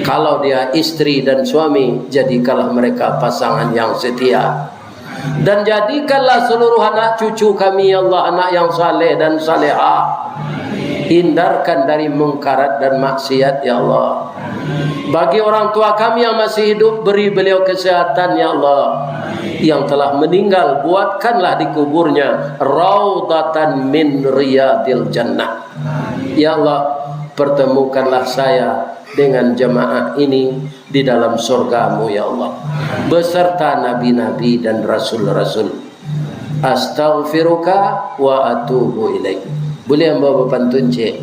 Kalau dia istri dan suami, jadikanlah mereka pasangan yang setia. Dan jadikanlah seluruh anak cucu kami, ya Allah, anak yang saleh dan salehah. Hindarkan dari mungkarat dan maksiat, ya Allah. Bagi orang tua kami yang masih hidup, beri beliau kesehatan, ya Allah. Yang telah meninggal, buatkanlah di kuburnya raudatan min riyadil jannah. Ya Allah, pertemukanlah saya dengan jamaah ini di dalam surga-Mu, ya Allah, beserta nabi-nabi dan rasul-rasul. Astaghfiruka wa atubu ilaik. Buliah ambo bapantun, cek?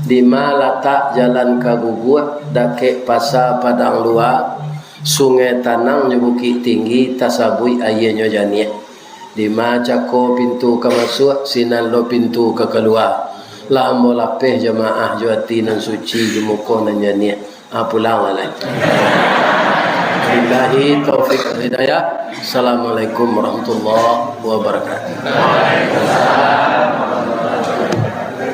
Di ma latak jalan ka Guguak, dakek Pasa Padang Lua, Sungai Tanang jo Bukik Tinggi, tasabuik aianyo janiah. Di ma cako pintu ka masuak, sinan lo pintu ka kalua. Lah ambo lapeh jamaah jo ati nan suci, jo muko nan janiah. Ah, pulang lah lai. Billahi taufik wal hidayah. Assalamualaikum warahmatullahi wabarakatuh.